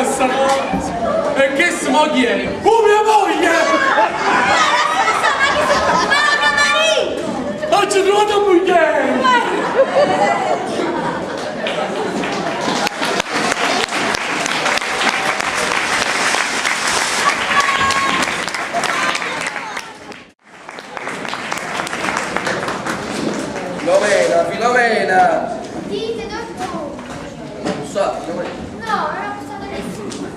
bella sta cosa! E che se mo chi è? Oh mia moglie! Ma mio marito! Oggi ho trovato moglie! Filomena, Filomena! Dite, dottore. Non bussato, Filomena. No, non ho bussato nessuno.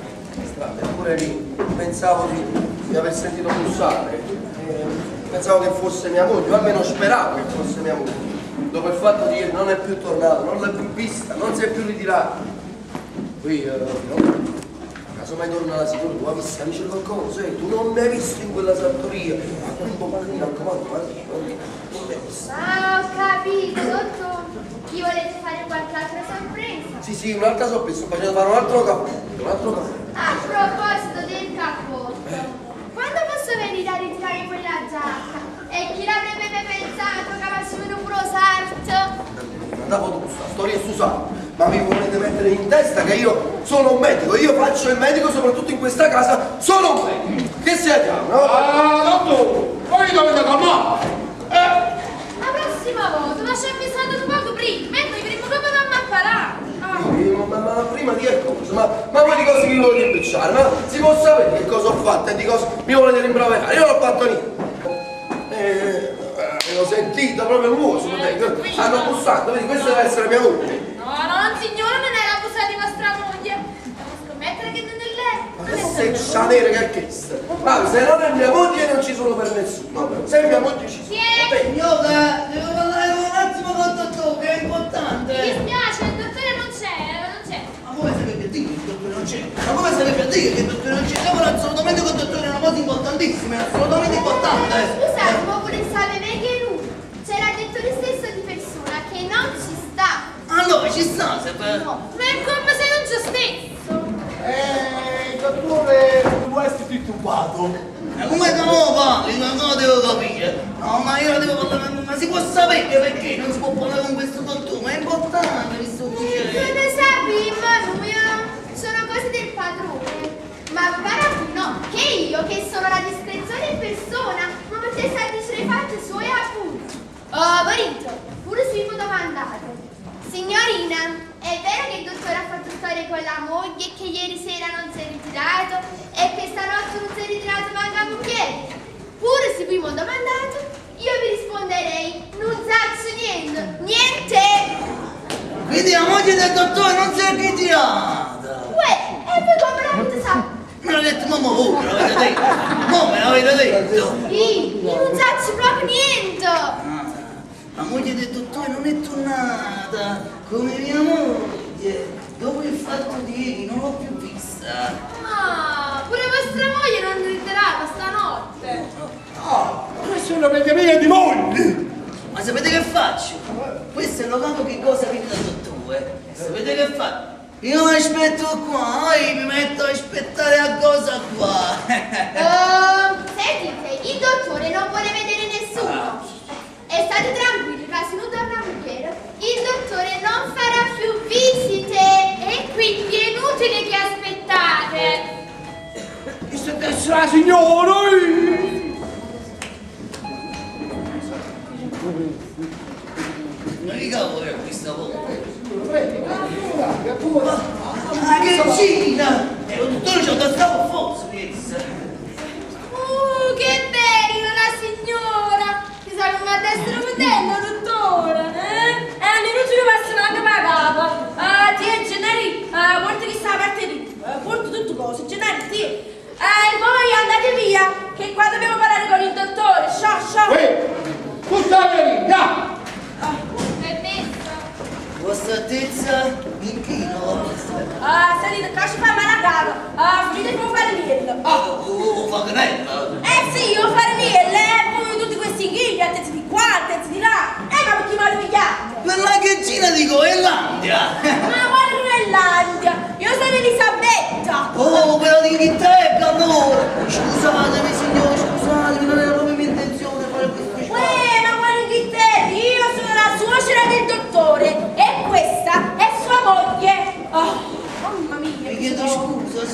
Strano, eppure lì pensavo di, di aver sentito bussare. Eh, pensavo che fosse mia moglie, o almeno speravo che fosse mia moglie. Dopo il fatto di ieri non è più tornato, non l'è più vista, non si è più ritirato. Qui, Filomena, casomai torna la signora, tu avessi dice qualcosa, tu non mi hai visto in quella sartoria. Ma qui un po' mi raccomando, guarda, non mi hai visto. Ah, ho capito, dottore. Chi volete fare qualche altra sorpresa? Sì, sì, un'altra sorpresa, sto facendo fare un altro cappotto, un altro cappotto. A proposito del cappotto, quando posso venire a ritirare quella giacca? E chi l'avrebbe mai pensato che avessi venuto pure sarto? Andavo tu, sta storia è Susanna, ma mi volete mettere in testa che io sono un medico, io faccio il medico soprattutto in questa casa, sono un medico. Che siete, no? Ah, dottore, voi dovete calmare. La prossima volta, ma ci ha avvisato un poco prima, mentre prima come mamma a parare. Ah. Sì, Ma prima di che cosa? Ma voi di cosa mi volete impicciare? Ma si può sapere che cosa ho fatto e di cosa mi volete rimproverare? Io non ho fatto niente. L'ho sentita proprio il muso, stanno bussando, vedi, questa deve essere mia moglie. No, no, signora, non è la bussa di vostra moglie. Devo scommettere che non è lei. Ma che seccia nera che è questa? Ma se non è mia moglie non ci sono per nessuno. Se è mia moglie ci sono. Chi è? Va bene. Signora, devo parlare un attimo con il dottore, che è importante. Mi dispiace, il dottore non c'è, non c'è. Ma come sarebbe a dire che il dottore non c'è? Ma come sarebbe a dire che il dottore non c'è? Devo parlare assolutamente con il dottore, è una cosa importantissima, è assolutamente importante. Scusate, ma pure sapere che lui c'era il dottore stesso di persona che non ci sta. Allora ci sta, se per... No, ma è come se non c'è stesso. Dottore, tu essere turbato. Ma come che no parli? Ma no, devo capire. No, ma io devo parlare, ma si può sapere perché non si può parlare con questo dottore? Ma è importante, mi sto Che dicendo. ne sappiamo noi? Sono cose del padrone. Ma guarda no, che io, che sono la discrezione in persona, non potessi a dicere i fatti suoi appunto. Oh, marito, pure sui domandato. Signorina, è vero che il dottore ha fatto storie con la moglie e che ieri sera non si è ritirato e che stanotte non si è ritirato manca moglie? Pure se vi domandato, io vi risponderei, non saccio niente, niente! Quindi la moglie del dottore non si è ritirata. Uè, e voi come l'avete saputo? Me l'ha detto mamma voi, me l'avete detto. Mo me l'avete detto. Io non saccio proprio niente! Ah, La moglie del dottore non è tornata come mia moglie. Dopo il fatto di ieri non l'ho più vista. Ah, pure vostra moglie non ritirata stanotte. Ah, questa è una mia di moglie. Ma sapete che faccio? Questo è lo capo che cosa vede dal dottore. Sapete che faccio? Io mi aspetto qua, io mi metto a aspettare a cosa qua. Sentite, il dottore non vuole vedere nessuno. E state tranquilli, che se non torna moglie, il dottore non farà più visite. E quindi è inutile che aspettate. Questa è la signora. Ma che cavolo è questa volta? Ma Ma che cina! E il dottore c'ha da stavo forza di essere. Che bello la signora! Ti sa come a destra modello, dottore! Eh? Non ci passa neanche per capo! Ah, ti è Gennari, porta chi sta a parte lì, porta tutto cosa, Gennari, ti! E voi andate via, che qua dobbiamo parlare con il dottore, sciò, sciò! Uè, tu stai lì, ya! Permesso. Vostra Altezza, inchino. Ah, sentite, qua ci fa male a capo! Ah, finite di fare niente! Ah, oh, fa che Eh sì, io fare niente, poi tutti questi inghigli, altezza di qua, altezza di là! Ma perché mi avete pigliato? Quella che gira di Groenlandia! Ma guarda Groenlandia! Io sono Elisabetta! Oh, quella di Inghilterra allora! Scusatemi signore, scusatemi, non era proprio mia intenzione fare questo sbaglio. Uè, ma guarda Inghilterra! Io sono la suocera del dottore e questa è sua moglie! Oh, mamma mia! Vi chiedo scusa,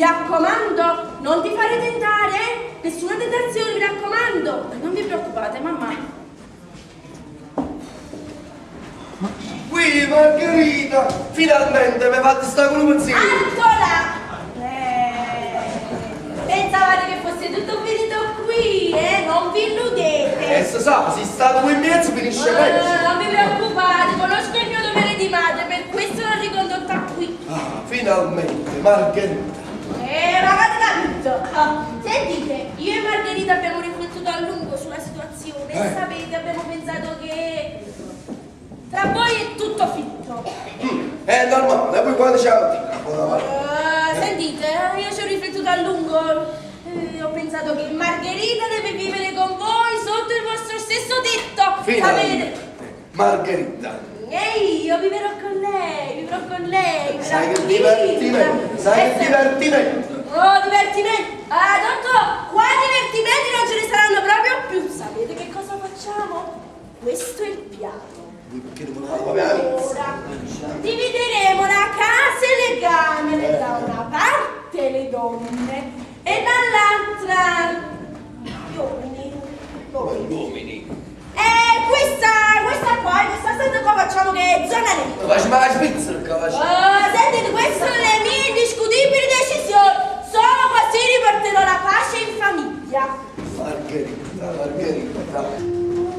raccomando, non ti fare tentare, eh? Nessuna tentazione, mi raccomando. Non vi preoccupate, mamma. Qui Margherita, finalmente mi fate sta con Alto là! Eh, pensavate che fosse tutto finito qui, eh? Non vi illudete. E si sa, si sta due e mezzo finisce Eh, peggio. non vi preoccupate, conosco il mio dovere di madre, per questo l'ho ricondotta qui. Ah, finalmente, Margherita. Ma avete capito? Ah, sentite, io e Margherita abbiamo riflettuto a lungo sulla situazione e Eh. sapete, abbiamo pensato che tra voi è tutto finito. È normale, poi quando c'è la mattina, buona parola. Sentite, io ci ho riflettuto a lungo. Ho pensato che Margherita deve vivere con voi sotto il vostro stesso tetto. Finalmente, Sapete? Margherita. E io vivrò con lei, vivrò con lei. Sai che tranquilla. divertimento, sai che Eh, divertimento. Oh, divertimento! Ah, dottor, qua divertimenti non ce ne saranno proprio più. Sapete che cosa facciamo? Questo è il piano. Voi perché non volevate proprio la pizza? Ora divideremo la casa e le camere, da una parte le donne e dall'altra gli uomini. Come gli uomini? E questa qua, questa stanza qua facciamo che è zona letto. Ma facciamo la Svizzera, che facciamo? Oh, sentite, queste sono le mie indiscutibili decisioni. Solo così riporterò la pace in famiglia. Margherita, Margherita.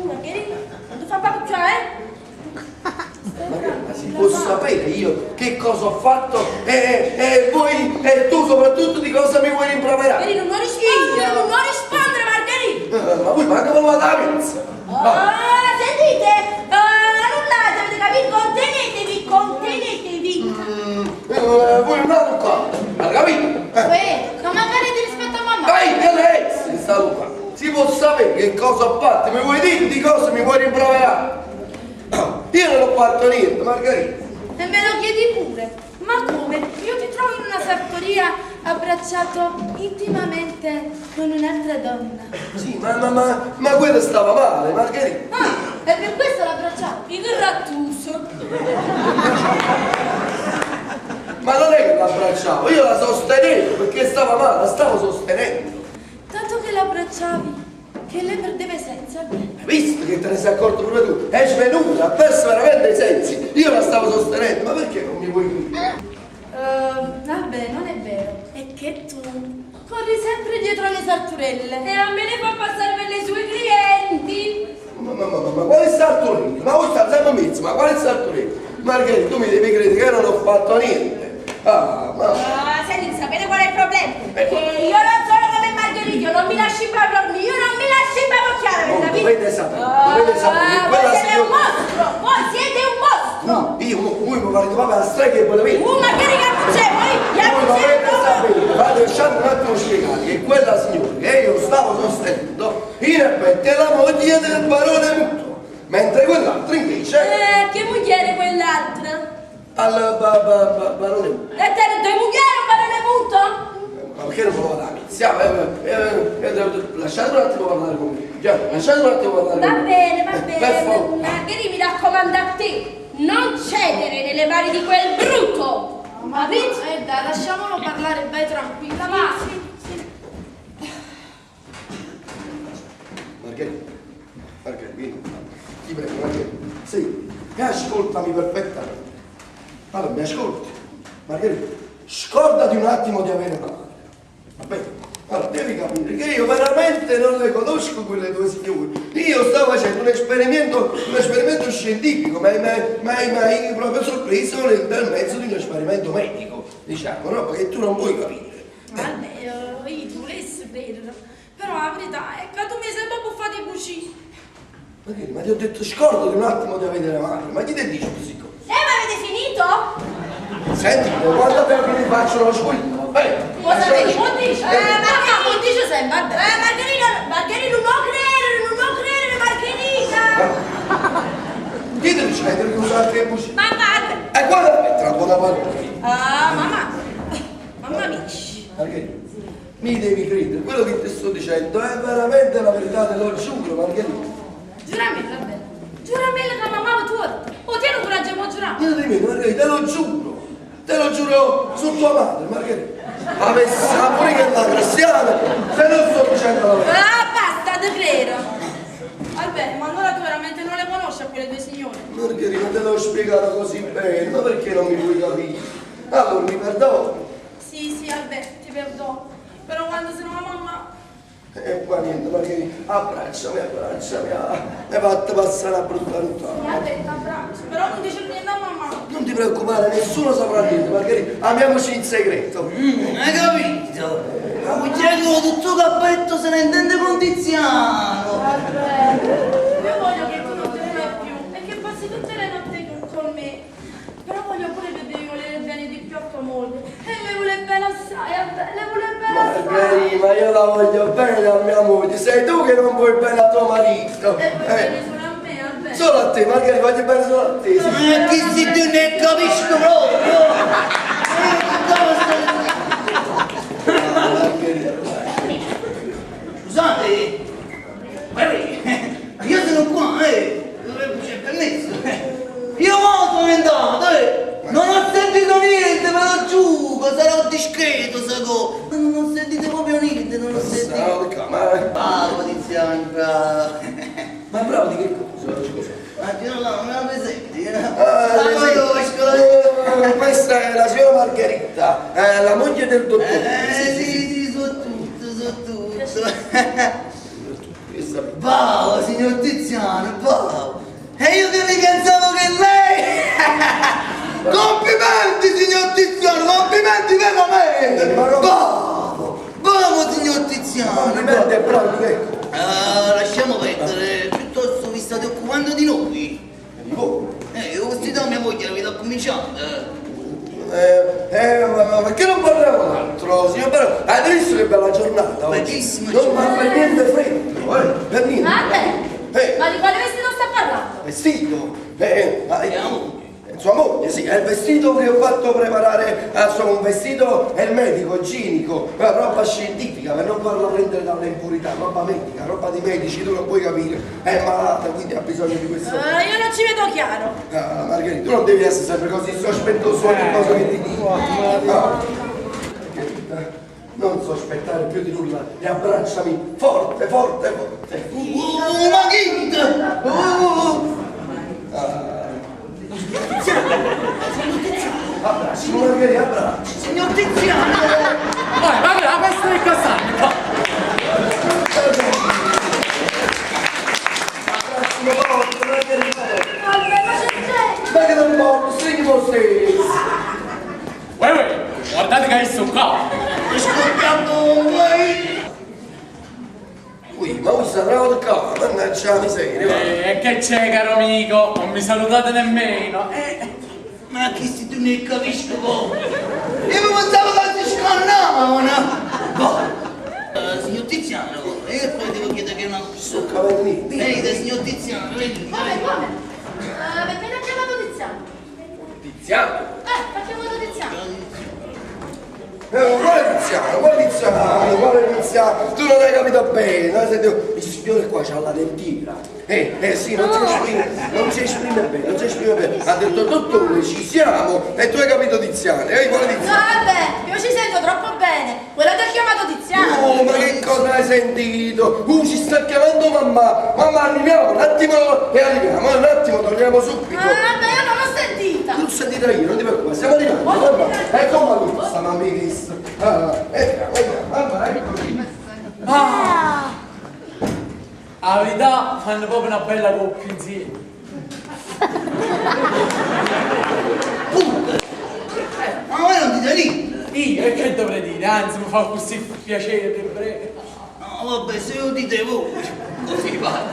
Margherita, non ti fa paura, eh? Ma si può sapere io che cosa ho fatto e voi e tu soprattutto di cosa mi vuoi rimproverare? Margherita, non rispondere, non rispondere, Margherita! Ma voi manca volevate la pizza! Oh, sentite, annullate, avete capito? Contenetevi, contenetevi! Voi non andate qua, avete capito? Uè, ma magari ti rispetto a mamma. Dai, che lei si sta qua! Si può sapere che cosa ho fatto? Mi vuoi dire di cosa mi vuoi rimproverare? Io non ho fatto niente, Margherita. E me lo chiedi pure. Ma come? Io ti trovo in una sartoria abbracciato intimamente con un'altra donna. Sì, ma quella stava male, Margherita. Ah, e per questo l'abbracciato. Il rattuso. Ma non è che l'abbracciavo, io la sostenevo perché stava male, la stavo sostenendo. Tanto che l'abbracciavi, che lei perdeva i sensi. Hai visto che te ne sei accorto pure tu? È svenuta, ha perso veramente i sensi. Io la stavo sostenendo, ma perché non mi vuoi credere? Vabbè, non è vero. È che tu corri sempre dietro alle sarturelle. E a me le fa passare per le sue clienti. Ma quale sarturella? Ma voi state sempre mezzo, ma quale sarturella? Margherita, tu mi devi credere che io non ho fatto niente. Ah, ma... Ah, senti, sapete qual è il problema? Che io non sono come Margherita, io non mi lascio impadronire, io non mi lascio impapocchiare, Oh, capito? dovete sapere, dovete sapere che Ah, quella voi siete un signora... mostro! Voi siete un mostro! Io, voi mi fate proprio la strega che volete. Margherita, non c'è, voi gli Voi dovete proprio! sapere, fate lasciate un attimo spiegare che quella signora che io stavo sostenendo, in effetti è la moglie del barone Muto, mentre quell'altro invece Che moglie quell'altra? al barone Muto. E te non tuoi moglie un barone Muto? Ma perché non voleva la pizza? Lasciate un attimo parlare con me. Già, lasciate un attimo parlare Va con me. bene, va Per bene. favore. Margherita, mi raccomando a te, non cedere nelle mani di quel bruto. Capito? Dai, lasciamolo parlare, vai tranquilla, va. Sì, sì. Margherita, Margherita, vieni. Ti prego, Margherita. Sì, e ascoltami perfettamente. Allora, mi ascolti. Margherita, scordati un attimo di avere una madre. Va bene? Allora, devi capire che io veramente non le conosco quelle due signore. Io stavo facendo un esperimento scientifico, ma mi proprio sorpreso nel bel mezzo di un esperimento medico, diciamo, no? Perché tu non puoi capire. Vabbè, io ti volessi credere, però la verità è che tu mi sei proprio buffato i cucini. Margherita, ma ti ho detto scordati un attimo di avere la madre, ma chi ti dice così? Ma avete finito? Senti, guarda perché mi faccio lo squillo, va bene? Cosa dici? Non dici? Margherita, non dice sempre, vabbè. Margherita, Margherita, non credere, non credere, Margherita! Chi ti dice che usare le bugie? Mamma! E guarda, è tra buona parola. Ah, mamma! Mamma mia! Margherita, mi devi credere, quello che ti sto dicendo è veramente la verità, te lo giuro, Margherita. Giurami, va bene. Giurami che mamma tu o tieni coraggio, mo giurare. Io ti ripeto, Margherita, te lo giuro. Te lo giuro su tua madre, Margherita. Avesse pure chella cristiana, se non sto dicendo la verità. Ah, basta, te credo. Vabbè, ma allora tu veramente non le conosci a quelle due signore? Margherita, te l'ho spiegato così bene, ma perché non mi vuoi capire? Allora mi perdoni. Sì, sì, Albè, ti perdono. Però quando sono la mamma... E qua niente, Margherita, abbracciami, abbracciami, ah, mi hai fatto passare una brutta nottata. Sì, Albè, ti abbraccio, però non dici niente a mamma. Non ti preoccupare, nessuno saprà niente, Margherita, amiamoci in segreto. Hai capito? Ma voglio tutto cappetto se ne intende con Tiziano. Vabbè, io voglio che tu non te ne vai più e che passi tutte le notti con me. Però voglio pure che devi volere bene di più a tua moglie. E le vuole bene assai, vabbè, le vuole bene assai. Margherita, ma io la voglio bene a mia moglie, sei tu che non vuoi bene a tuo marito. E vuoi bene solo a me, vabbè. Solo a te, Margherita, voglio bene solo a te. Sì. Ma che se tu ne capisco proprio! Margherita. Scusate, guarda, io sono qua, c'è permesso. Io mo sono andato, non ho sentito niente, ve lo giuro, sarò discreto, secondo. Non ho sentito proprio niente, non ho sentito. No, ma... Bravo Tiziano, bravo. Ma bravo di che cosa? Scusa. Ma ti non la, non la presenti, eh? Ah, La sì. conosco, la Questa è la signora Margherita, la moglie del dottore. Sì, sì, so tutto, so tutto. Questa- Bravo, signor Tiziano, bravo. E io che mi pensavo che lei... Complimenti, signor Tiziano, complimenti veramente. Ma no. Bravo, bravo, signor Tiziano. Complimenti e bravo di che cosa? Ah, lasciamo perdere, piuttosto vi state occupando di noi. Di voi. Io questa mia moglie l'avete cominciata. Ma perché non parliamo d'altro, signor Barone? Avete visto che bella giornata oggi? Bellissima Non fa giornata. per niente freddo, per niente. Vabbè, Eh. ma di quale vestito sta parlando? Vestito? Mia moglie. Sua moglie, sì, è il vestito che ho fatto preparare, insomma, un vestito ermetico, igienico, una roba scientifica, per non farla prendere dalle impurità, roba medica, roba di medici, tu non puoi capire, è malata, quindi ha bisogno di questo. Io non ci vedo chiaro. Ah, Margherita, tu non devi essere sempre così sospettoso ogni cosa che ti dico. Ah, Margherita, non sospettare più di nulla e abbracciami forte, forte, forte. Ma chi? Oh. Abbracci, Margherita, abbracci. Signor Tiziano! Vai, ma che la festa del castagno qua! Abbracci forte, Margherita. Vabbè, ma c'è gente. Ma che non posso, stringi voi stesso. Uè, uè, guardate che io sto qua! Mi scoppiamo voi! Ui, ma questa brava qua, mannaggia la miseria, va. E che c'è, caro amico? Non mi salutate nemmeno. Ma che se tu ne capisco voi? Io mi pensavo che si scannavano! Boh. Signor Tiziano, io poi devo chiedere che una cosa. Sto capendo niente. Venite, signor Tiziano, venite. Come, come? Perché l'ha chiamato Tiziano? Tiziano? Ha chiamato Tiziano. Quale Tiziano? Quale Tiziano? Quale Tiziano? Tu non hai capito bene, no? Senti, il signore qua c'ha la dentiera. Sì, non si esprime, non si esprime bene, non si esprime bene. Ha detto dottore, ci siamo, e tu hai capito Tiziano. Quale No, Tiziano? vabbè, io ci sento troppo bene. Quello ti ha chiamato Tiziano. Oh, ma che cosa hai sentito? Ci sta chiamando mamma. Mamma, arriviamo, un attimo e arriviamo, un attimo, torniamo subito. Ah, vabbè, io non l'ho sentita. Tu sentita io, non ti preoccupare, stiamo arrivando, mamma. Ecco mamma, sta mamma Chris. Ah, entriamo, entriamo, mamma, eccoci. Ah! La verità fanno proprio una bella coppia insieme. Pure! Ma voi non dite niente! Io, e che dovrei dire? Anzi, mi fa così piacere, te prego. No, vabbè, se lo dite voi, così va.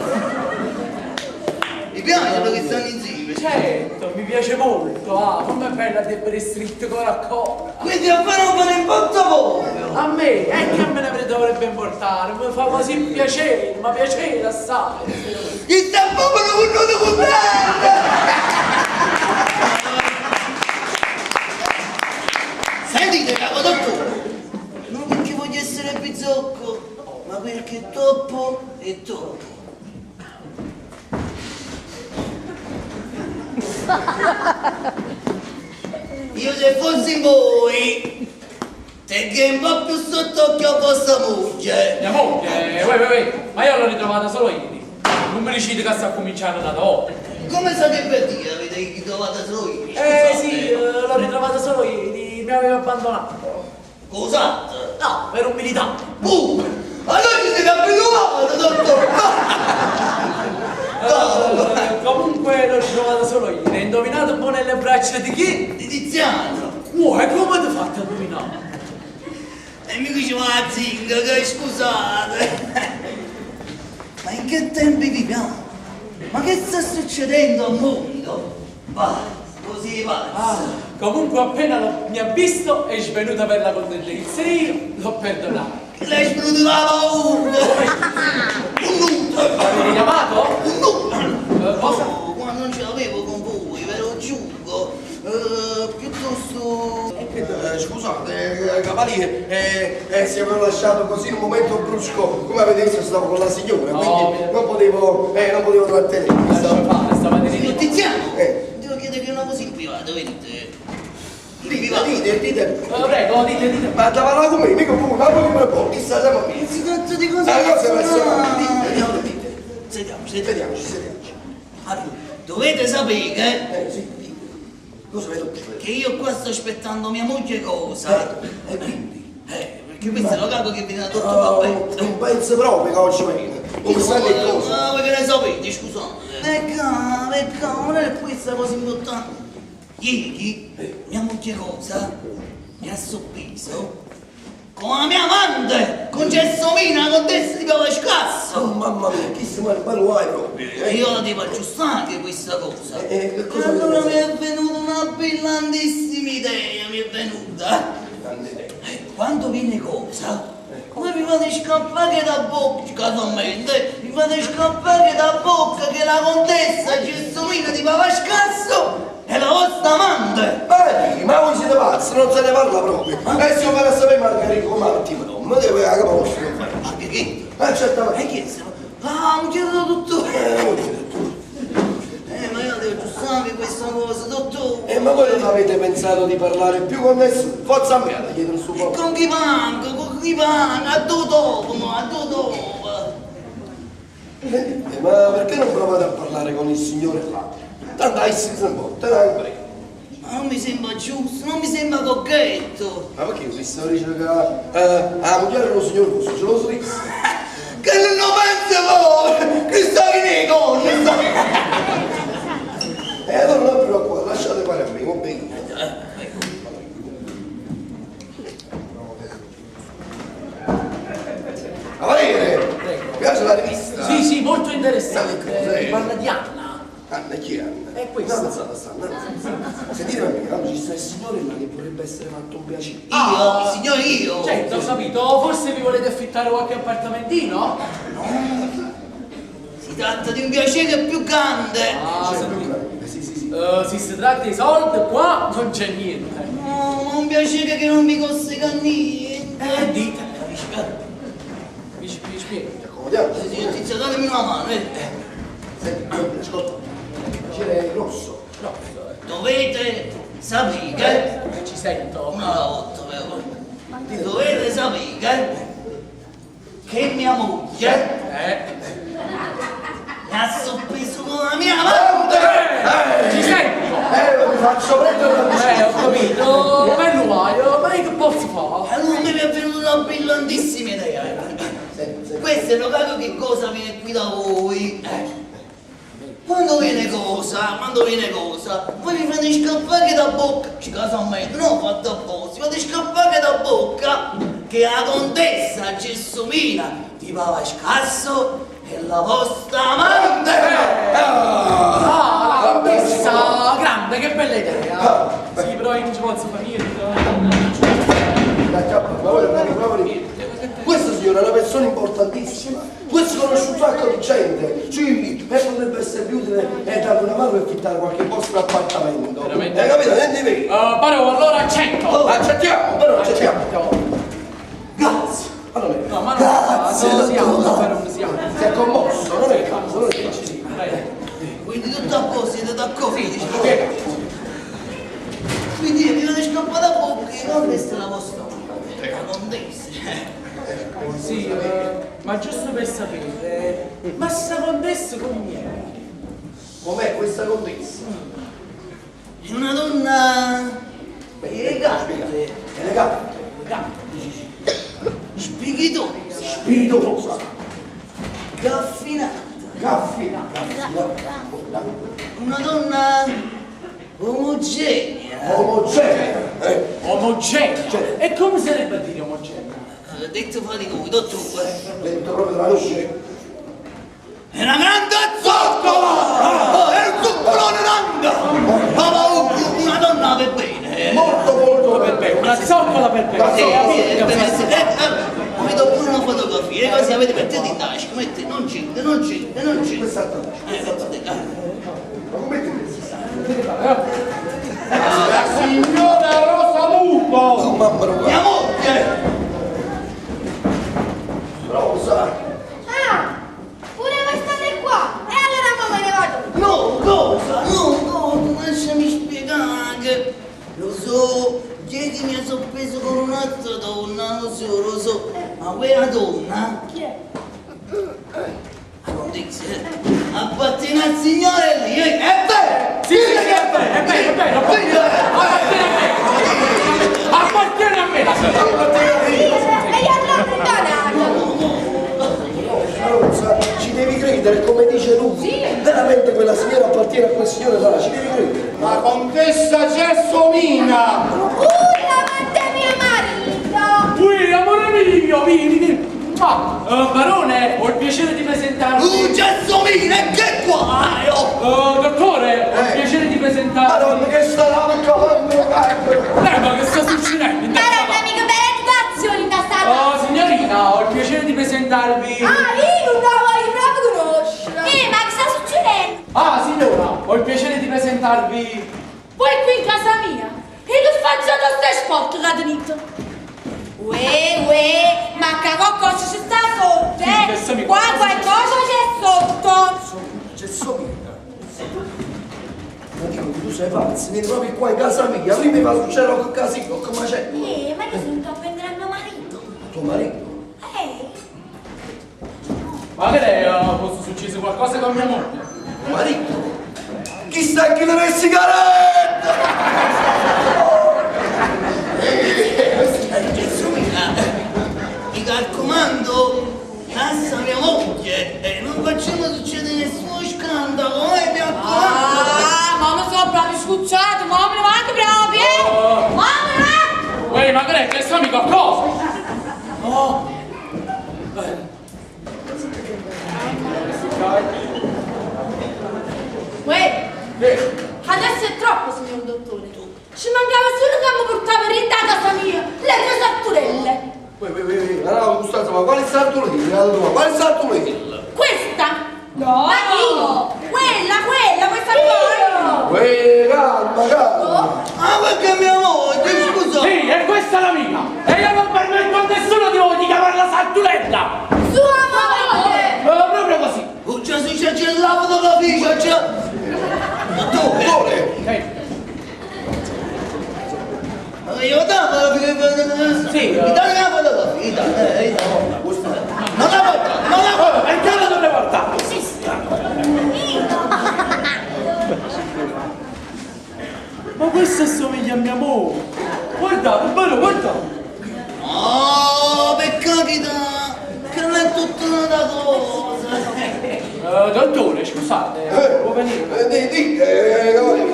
Mi piace che stanno insieme. Certo, mi piace molto, ah, com'è bella di stretto cuore a cuore. Quindi a me non ve ne importa proprio. A me, e che me ne dovrebbe importare? Mi fa così piacere, ma piacere assai. Gli sta proprio con con me! Sentite, capo dottore, non perché voglio essere bizzocco, ma perché troppo è troppo. Io se fossi in voi, Tengo un po' più sott'occhio a vostra moglie. Mia moglie, uè, uè, uè, ma io l'ho ritrovata solo ieri. Non mi dicete che sta cominciando da dopo. Come sarebbe dire avete ritrovata solo ieri? Eh sì, l'ho ritrovata solo ieri, mi aveva abbandonato. Cosa? No, per un militare. Allora ci siete abituati, dottore! Comunque l'ho ritrovata solo ieri. Hai indovinato un po' nelle braccia di chi? Di Tiziano! Uè, come ti fate a indovinare? E mi diceva la zinga, che scusate! Ma in che tempi viviamo? Ma che sta succedendo al mondo? Va, così va. Ah, comunque appena mi ha visto è svenuta per la contentezza e io l'ho perdonato. Lei è svenuta la paura! Un nudo! L'avete chiamato? Un nudo! Cosa? No, quando non ce l'avevo con voi, ve lo giuro. Piuttosto... Scusate, cavaliere, si avevo lasciato così in un momento brusco. Come avete visto stavo con la signora, No, quindi non potevo, non potevo trattenermi. Lascia fare, stava di Signor Tiziano, Eh. devo chiedervi una cosa in privato, vedete? In Dite, privato. dite, dite. Prego, dite, dite. Ma da parlare con me, mica voi, ma voi come può? Chissà, siamo amici. Si tratta di cosa Una cosa personale. personale, dite, dite, dite. Sediamoci, sediamoci. Sediamoci, sediamoci. Allora, dovete sapere Sì, dite. Cosa vedo? che io qua sto aspettando mia moglie cosa? E quindi? Perché questo è lo capo che viene da tutto Oh, vabbè. non penso proprio che oggi viene. Come stanno le cose? Ma voi che ne sapete, scusate. Pecca, pecca, non è questa cosa importante. Ieri, mia moglie cosa mi ha sorpreso con la mia amante, con Gelsomina, con contessa di Pavascasso. Oh mamma mia, chi si ma lo hai proprio? E io la devo aggiustare questa cosa. Che cosa allora mi avete è venuta una brillantissima idea, mi è venuta. Grande idea. Quando viene cosa? Voi mi fate scappare da bocca, casualmente, mi fate scappare da bocca che la contessa Gelsomina di Pavascasso è la vostra amante. Ma, ma voi siete pazzi, non se ne parla proprio. E se io vado a sapere Margherita come Martino, no, ma deve la capa vostra non fare. Ma che che? Ma certamente. E chi è? Ah, mi chiedo tutto. Voi siete tutto. Ma io devo aggiustare questa cosa, dottore. Ma voi non avete pensato di parlare più con nessuno? Forza a me a chiedere il suo E favore. con chi manca, con chi manca, a dove dopo, ma a dove dopo? Ma perché non provate a parlare con il signore là? Tanto hai si te la prego. Ma non mi sembra giusto, non mi sembra cocchetto. Ma perché questo dice che la moglie dello signor Russo, ce lo disse? Che non lo penso voi, che stai nei corni. E allora non preoccupate, lasciate fare a me, va bene. Cavaliere, piace la rivista? Sì, sì, molto interessante. Ma che cos'è? Parla di Anna. Anna, chi è Anna? È questa. No, sta, sta, sta. Sentite amica, oggi sta il signore là che vorrebbe essere fatto un piacere. Io, il signore io? Certo, ho capito. Forse vi volete affittare qualche appartamentino? No, si tratta di un piacere più grande. Ah, Cioè, sentite. più grande. Sì, sì, sì. Se si tratta di soldi, qua non c'è niente. No, ma un piacere che non mi costa niente. Dite. Mi spiego. Vi spiego. Ci accomodiamo. Signor Tizio, datemi una mano, eh. Senti, ascolta. Il piacere è grosso. Grosso, eh. Dovete sapere Ci sento. una alla volta, però. Dovete sapere che mia moglie mi ha sorpreso con la mia amante. Ci sento. Mi faccio prendere una Ho capito. Ma lo ma io che posso fare? Allora mi è venuta una brillantissima idea. Questo è lo caso che cosa viene qui da voi. Quando viene cosa, quando viene cosa, voi mi fate scappare da bocca, ci casualmente, non ho fatto apposta, mi fate scappare da bocca che la contessa Gelsomina di Pavascasso è la vostra amante! Ah, la contessa, grande, che bella idea! Sì, però io non ci posso fare niente. Ma voi non capite proprio niente. Questo signore è una persona importantissima. Questo conosce un sacco di gente. Sì, e potrebbe essere più utile e dare una mano per affittare qualche vostro appartamento. Veramente? Hai capito? Niente di meno. Però allora accetto! Oh, accettiamo, però accettiamo. Grazie! Allora, No, ma non grazie, no, siamo, dottore. però non siamo. Si è commosso, non è il caso, non è il caso. Sì, prego. Quindi tutto a posto, siete d'accordo? Sì, Quindi mi fate scappare da bocca e non questa è la vostra amante. Ma giusto per sapere, ma sta contessa com'è? Com'è questa contessa? È una donna elegante. Elegante. Spiritosa. Spiritosa. Raffinata. Raffinata. Una donna omogenea. Omogenea. Omogenea? E come sarebbe a dire omogenea? Detto fra di noi, dottore. Detto proprio tra noi. È una grande zoccola! Oh, è un zoccolone grande! Ma una donna per bene! Molto molto per bene! Una zoccola per bene! Sì, sì, sì, vi do pure una fotografia, così avete mettete in tasca, mettete, non c'entra, non c'entra, non c'entra. Questa è Mettete, Ma come ti metti? La signora Rosa Lupo! Oh, mamma mia! Mia moglie! Rosa! Ah, pure voi state qua! E allora mo me ne vado! No, cosa? No, cosa? Lasciami spiegare. Lo so, ieri mi ha sorpreso con un'altra donna, lo so, lo so. Ma quella donna... Chi è? La contessa, appartiene al signore lì, eh? È vero! Sì, sì, sì, è vero, è vero, è vero! Appartiene a me! Appartiene a me la signora! E io l'ho perdonata! Rosa, ci devi credere, come dice lui. Sì. Veramente quella signora appartiene a quel signore là, ci devi credere. La contessa Gelsomina! Davanti a mio marito! Ui, amore mio, vieni, vieni! Ma, barone, ho il piacere di presentarvi... Gelsomina, che qua? Dottore, ho il piacere di presentarvi... Madonna, che sarà Ma che sta succedendo? Madonna, mica bella educazione in questa Oh, signorina, ho il piacere di presentarvi... Ah, io non la voglio proprio conoscere! Ma che sta succedendo? Ah, signora, ho il piacere di presentarvi... Voi qui in casa mia? E che facciate ste sport che tenete? Uè, uè, ma che qualcosa ci sta sotto, eh? Qua qualcosa c'è sotto! Gelsomina. Ma dico che tu sei pazzo, vieni proprio qua in casa mia, prima mi fa succedere un casino, come c'è? Ma io sono venuta a prendere a mio marito. Tuo marito? Ma che lei, fosse successo qualcosa con mia moglie? Tuo marito? Chi sta a chiudere le sigarette? Gelsomina, mi raccomando, lascia mia moglie e non facciamo succedere nessuno scandalo, mi raccomando! Ah, ma mi sono proprio scucciato, ma me ne vado proprio, eh! Ma me ne vado! Uè, ma che è? Che sono mica cosa? Oh! Uè! Adesso è troppo, signor dottore. Ci mancava solo che mi portava in a casa mia le tue sarturelle. Uè, uè, uè, ma no, Costanza, ma quale sarturella? Quale sarturella? Questa? No! Ma chi? Quella, quella, questa qua! Uè, calma, calma! Ah, perché mia moglie, scusa! Sì, e questa è la mia! E io non permetto a nessuno di voi di chiamarla sarturella! Sua moglie! Proprio così! Oh, già si c'è la fotografia, c'è... Dottore! Ehi. Io la Sì, mi dai la fotografia, non la portate, non la portate! Perché la dovrei portare? Ma questo assomiglia a mia moglie! Guardate, bello, guardate! Oh, per carità, che non è tutta una cosa! Dottore, scusate, può venire?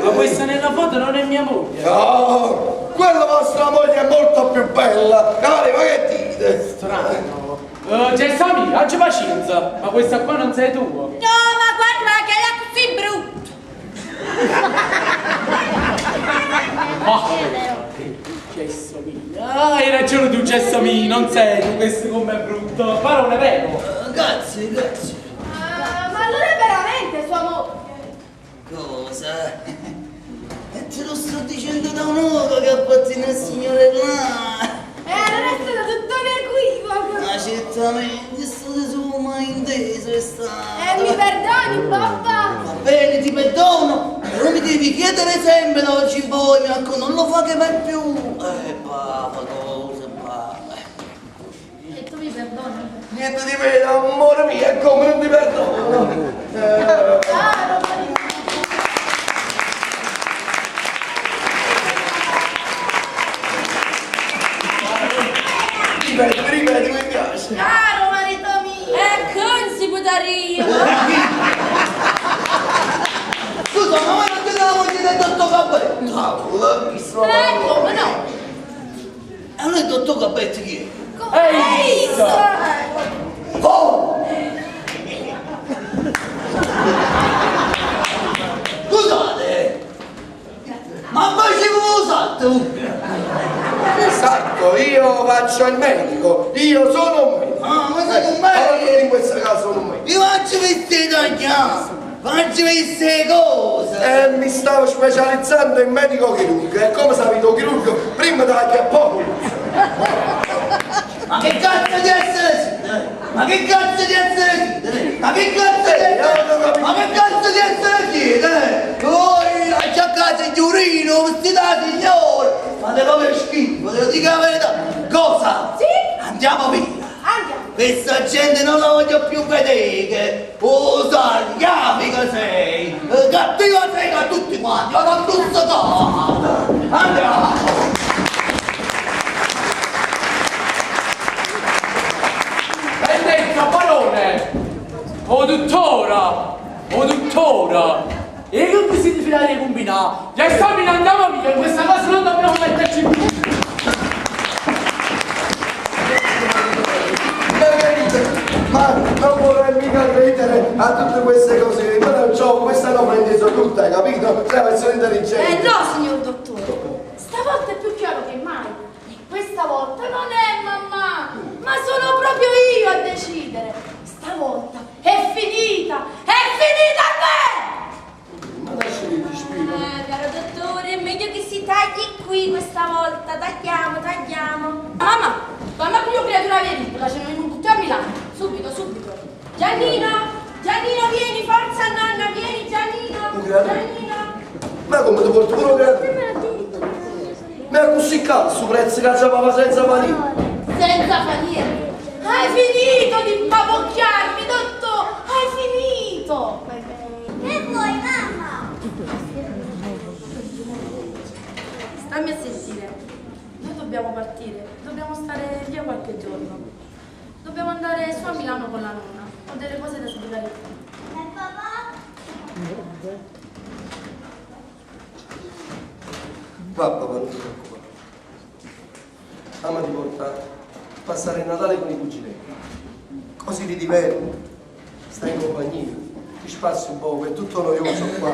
Ma questa nella foto non è mia moglie! No, quella vostra moglie è molto più bella! Cavoli, ma che dite? Strano! Gelsomina, oggi pazienza, ma questa qua non sei tu! No, ma guarda che è così brutto! Ma Gelsomina, ah, hai ragione tu Gelsomina, non sei tu, questo com'è brutto! Barone, prego! Grazie, grazie! Ah, ma allora veramente sua moglie? Cosa? E te lo sto dicendo da un'ora che appartiene al signore là! E allora è stato tutto un equivoco! Ma certamente è stato solo malinteso, è stato! E mi perdoni, papà? Va bene, ti perdono, però mi devi chiedere sempre da oggi in poi, mi raccomando, non lo fa che mai più! Papà, cosa, papà? E tu mi perdoni? Niente di meno, amore mio, e come non ti perdono? Caro marito Ripeti, ripeti, mi piace. Caro marito mio! Ecco, non si potrà. Scusa, ma voi non siete la moglie del dottor Gabetto? Cavolo, visto Come no? E allora il dottor Gabetto chi è? Ehi, Visto? Oh! Scusate! Ma voi ci usate? Esatto, io faccio il medico, io sono un medico. Ah, ma sei un Allora medico? in questa casa sono un medico. Io faccio vestire tagliare, faccio queste cose! E mi stavo specializzando in medico chirurgo e come sapete il chirurgo prima taglia e poi Ma che cazzo di essere siete? Ma che cazzo di essere siete? Ma che cazzo di essere Ma che cazzo di essere siete? Voi attaccate il giurino, vestita da signore! Fate proprio schifo, te lo dico la verità! Cosa? Sì? Andiamo via! Andiamo! Questa gente non la voglio più vedere! Oh, sai, che sei! Cattiva sei a tutti quanti, vado a tutto qua! Andiamo! Bellezza, barone! Oh, dottora! Oh, dottora! E che vi siete filati di combinare? Già stiamo andiamo via, in questa casa non dobbiamo metterci più! Margherita, ma non vorrei mica credere a tutte queste cose, ma non c'ho, questa l'ho preso tutta, hai capito? Sei una persona intelligente. Eh no, signor dottore! Stavolta è più chiaro che mai! E questa volta non è mamma, ma sono proprio io a decidere! Stavolta è finita! È finita a me! Ma lasciami ti spiego. Caro dottore, è meglio che si tagli qui questa volta. Tagliamo, tagliamo. Mamma, mamma più creatura verifica, ce ne vengono tutti a Milano. Subito, subito. Giannino, Giannino, vieni, forza nonna, vieni Giannino. Un creatura? Giannino. Ma come ti porto pure un Ma è così cazzo, prezzo che c'è papà senza panino. Senza fa niente. Hai finito di papocchiarmi, dottor! Hai finito! Che vuoi, mamma? Stammi a sentire. Noi dobbiamo partire, dobbiamo stare via qualche giorno. Dobbiamo andare su a Milano con la nonna. Ho delle cose da sbrigare qui. E papà? Va papà, non ti preoccupare. Mamma ti porta a passare il Natale con i cuginetti. Così ti diverti, stai in compagnia, ti spassi un po', è tutto noioso qua,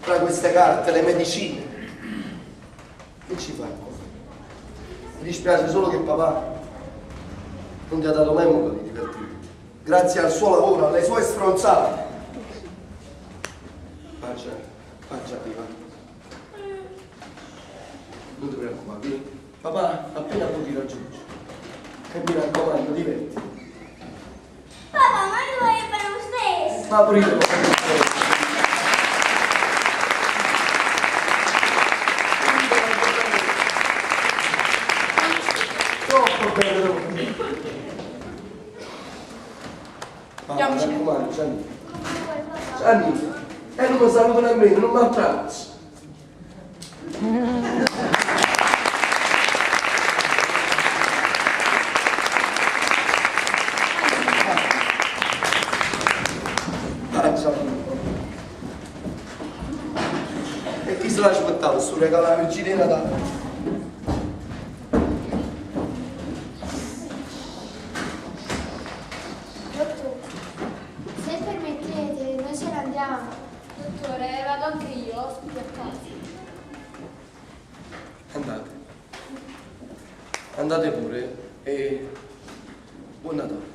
tra queste carte, le medicine. Che ci fai qua? Mi dispiace solo che papà non ti ha dato mai modo di divertirti. Grazie al suo lavoro, alle sue stronzate. Mangia, mangia prima. Non ti preoccupare, vieni. Papà appena poi ti raggiunge. E mi raccomando, divertiti. Papà, ma io voglio fare lo stesso. Ma pure io lo faccio. Troppo bene, troppo bene. Papà, mi raccomando, Gianni. Gianni, e non mi saluto nemmeno, non mi abbraccio. Ah, Gianni. E chi se l'ha aspettato sto regalo alla vigilia di Natale? Dottore, se permettete, noi ce ne andiamo. Dottore, vado anche io, ospiti a casa. Andate. Andate pure e buon Natale.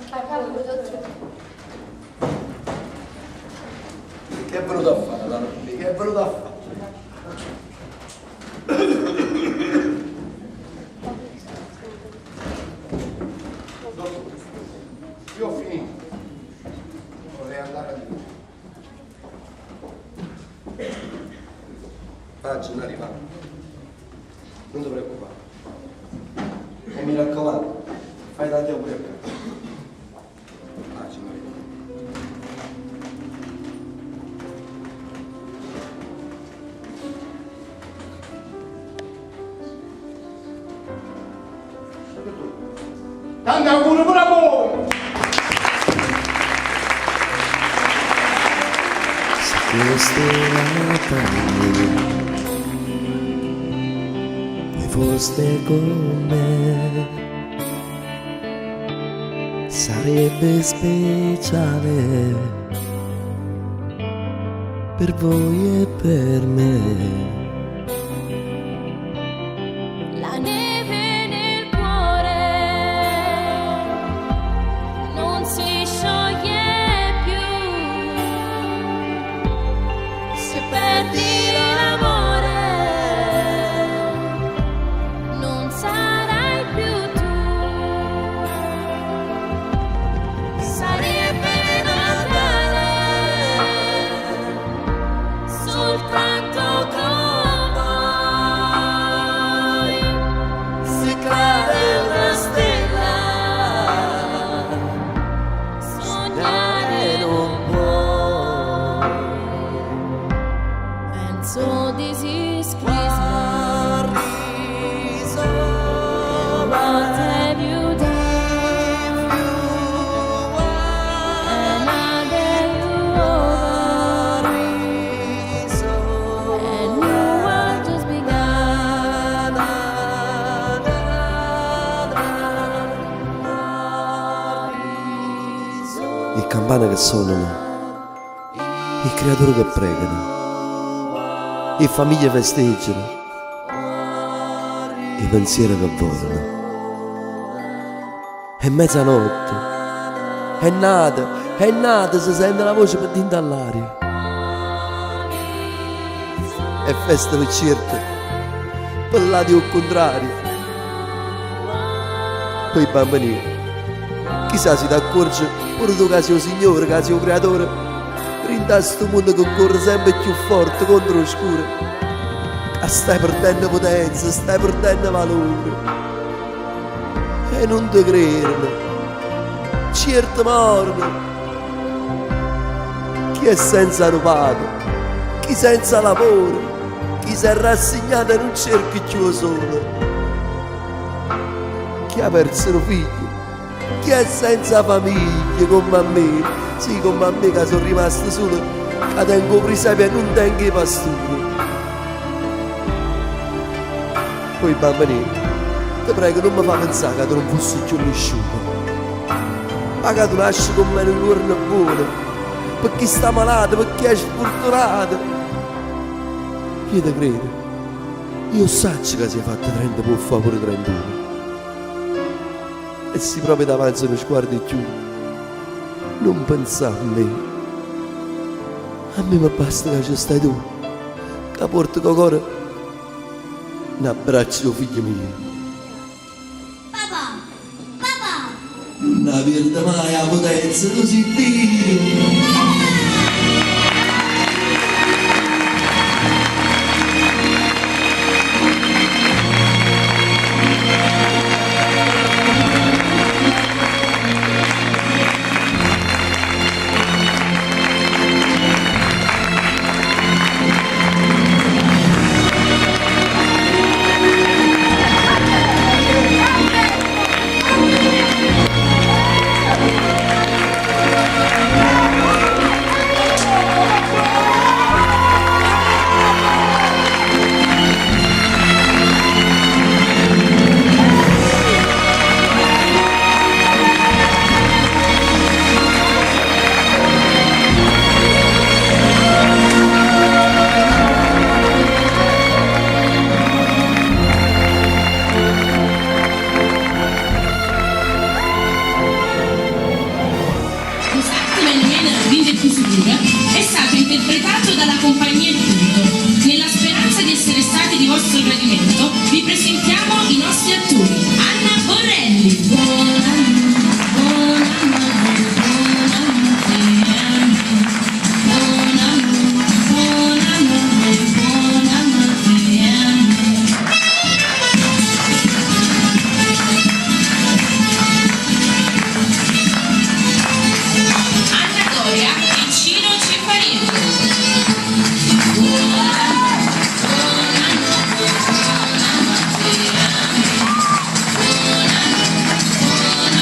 Anche a voi, dottore. Che è venuto a fare la notte? Che è venuto a fare? Dottore, io ho finito. Vorrei andare a letto. Ah, non arriva. Non ti preoccupare. E mi raccomando, fai tanti auguri a casa. Tanti auguri pure a voi! Se questo Natale voi foste con me, sarebbe speciale per voi e per me. La neve nel cuore non si scioglie più. Se perdi l'amore non sarai più tu. Sarebbe Natale soltanto con voi. Se cade una stella, Sognare non puoi. And so this is Christmas. What have you done? Another you over. A new world just begun. E campane che suonano, i creature che pregano, e famiglie festeggiano, i pensieri che volano. È mezzanotte, è nata, si sente la voce per dentro all'aria. È festa per certo, per l'ati al contrario. Poi i bambini, chissà se ti accorgi pure tu che sei il Signore, che sei il Creatore, rinda sto mondo che corre sempre più forte contro lo scuro. Che stai perdendo potenza, stai perdendo valore. E non ti credono, certo morno. Chi è senza un padre, chi senza lavoro, chi si è rassegnato e non cerca più il sole. Chi ha perso un figlio, chi è senza famiglia come a me, sì come a me che sono rimasto solo, che tengo presepe e non tengo i pastori. Poi bambini, ti prego non mi fa pensare che tu non fossi più nessuno, ma che tu nasci come un giorno buono, per chi sta malato, per chi è sfortunato. Io ti credo, io saccio che si è fatto 30 può fare pure 31. E se proprio davanti non sguardi più, non pensare a me. A me mi basta che ci stai tu, che porti con cuore un abbraccio figlio mio. Papà, papà. Non averti mai la potenza, tu sei Dio. Scusate, nemmeno Vinte più sicura, è stato interpretato dalla compagnia Il Punto. Nella speranza di essere stati di vostro gradimento, vi presentiamo i nostri attori. Anna Borrelli. Buon anno, buon anno, buon anno a te, Buon anno, buon anno, buon anno a te, Anna Doria e Ciro Cefariello. Buon anno, buon anno, buon anno a te, Buon anno, buon anno,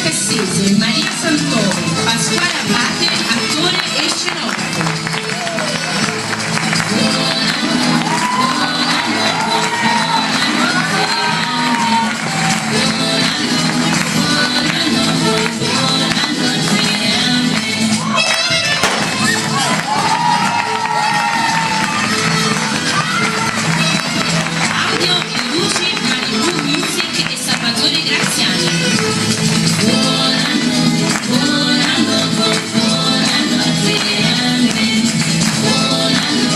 Cassese, Maria Santoro, Pasquale Abbate, attore e scenografo. Audio e luci Malibu Music e Salvatore Graziani. Buon anno, buon anno, buon anno a te e a me. Buon anno,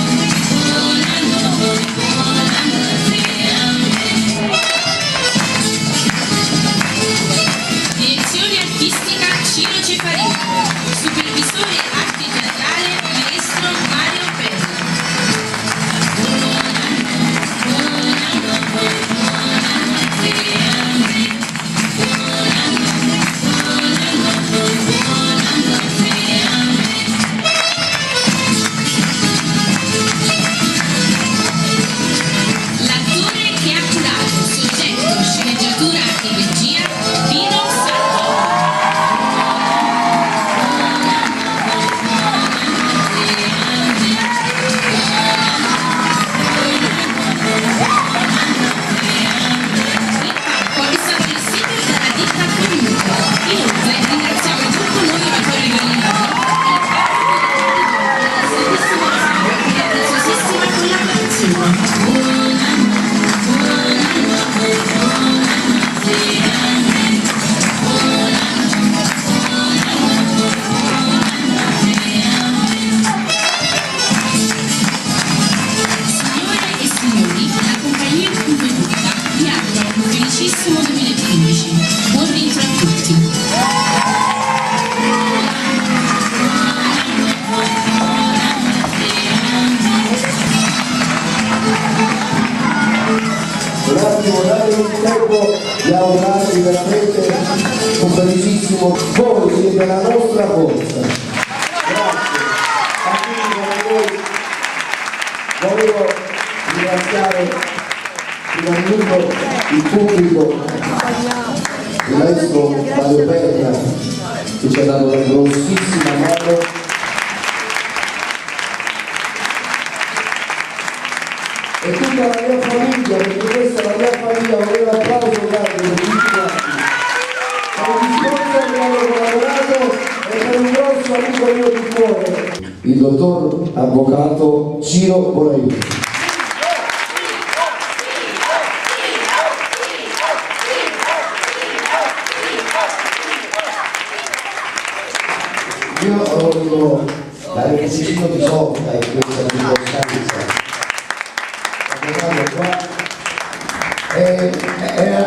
buon anno, buon anno a te e a me. Direzione artistica Ciro Cefarini. Supervisore arte teatrale maestro Mario Perla. L'attore che ha curato soggetto, sceneggiatura e regia, Pino Salvi. Il palco è stato allestito dalla ditta Cornuto. Inoltre ringraziamo il gruppo Nuovi Oratorio di Gallinaro e il parroco di Cornuto per la santissima Rosario e la preziosissima collaborazione. Buon anno, buon anno, buon anno a te e a me. Buon anno, buon anno, buon anno a te e a me. Signore e signori, la compagnia Il Punto è Tutta vi augura un felicissimo 2015. Buon rientro a tutti. Un attimo, datemi il tempo di augurarvi veramente un felicissimo. Voi siete la nostra forza. Grazie. A tutti come voi volevo ringraziare prima di tutto il pubblico, il maestro Mario Perna che ci ha dato una grossissima mano. E tutta la mia famiglia, perché questa è la mia famiglia, vorrei un applauso grande per tutti quanti. Per gli sponsor che hanno collaborato e per un grosso amico mio di cuore, il dottor avvocato Ciro Bonaiuti. Io voglio dare un pizzico di sorta in questa circostanza. Avvocato qua era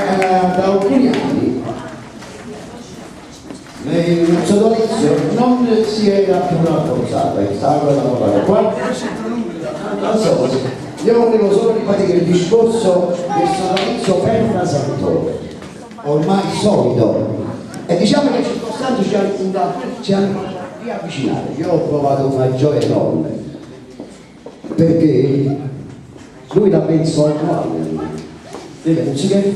da alcuni anni il sodalizio non si era più rafforzato, è stato lavorato qua. Non so, io volevo solo ribadire il discorso del sodalizio Perna Santoro, ormai solido, e diciamo che le circostanze ci hanno riavvicinato. Io ho provato una gioia enorme, perché lui la pensa uguale delle musiche,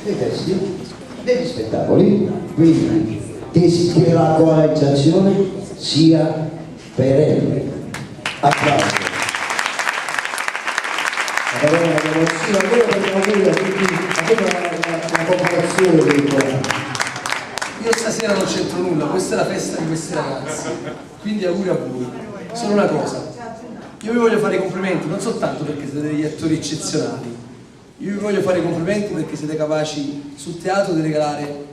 dei testi, degli spettacoli, quindi che la coalizzazione sia perenne. Applauso. La parola la sì, allora per auguri a tutti, a tutta la popolazione del Corano. Io stasera non c'entro nulla, questa è la festa di questi ragazzi, quindi auguri a voi. Solo una cosa, io vi voglio fare i complimenti non soltanto perché siete degli attori eccezionali, io vi voglio fare i complimenti perché siete capaci sul teatro di regalare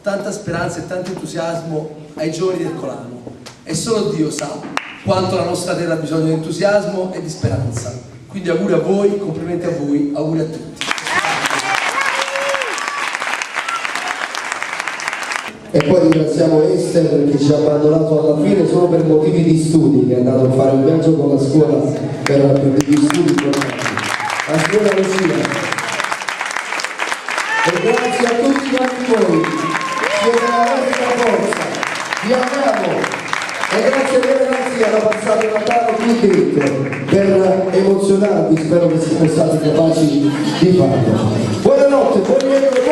tanta speranza e tanto entusiasmo ai giovani del Colano. E solo Dio sa quanto la nostra terra ha bisogno di entusiasmo e di speranza. Quindi auguri a voi, complimenti a voi, auguri a tutti. E poi ringraziamo Esther che ci ha abbandonato alla fine solo per motivi di studi, che è andato a fare un viaggio con la scuola per degli studi importanti. La signora Lucia. E grazie a tutti quanti voi, siete la nostra forza, vi amiamo. E grazie ai miei ragazzi che hanno passato Natale qui dentro per emozionarvi, spero che siamo stati capaci di farlo. Buonanotte, buon rientro.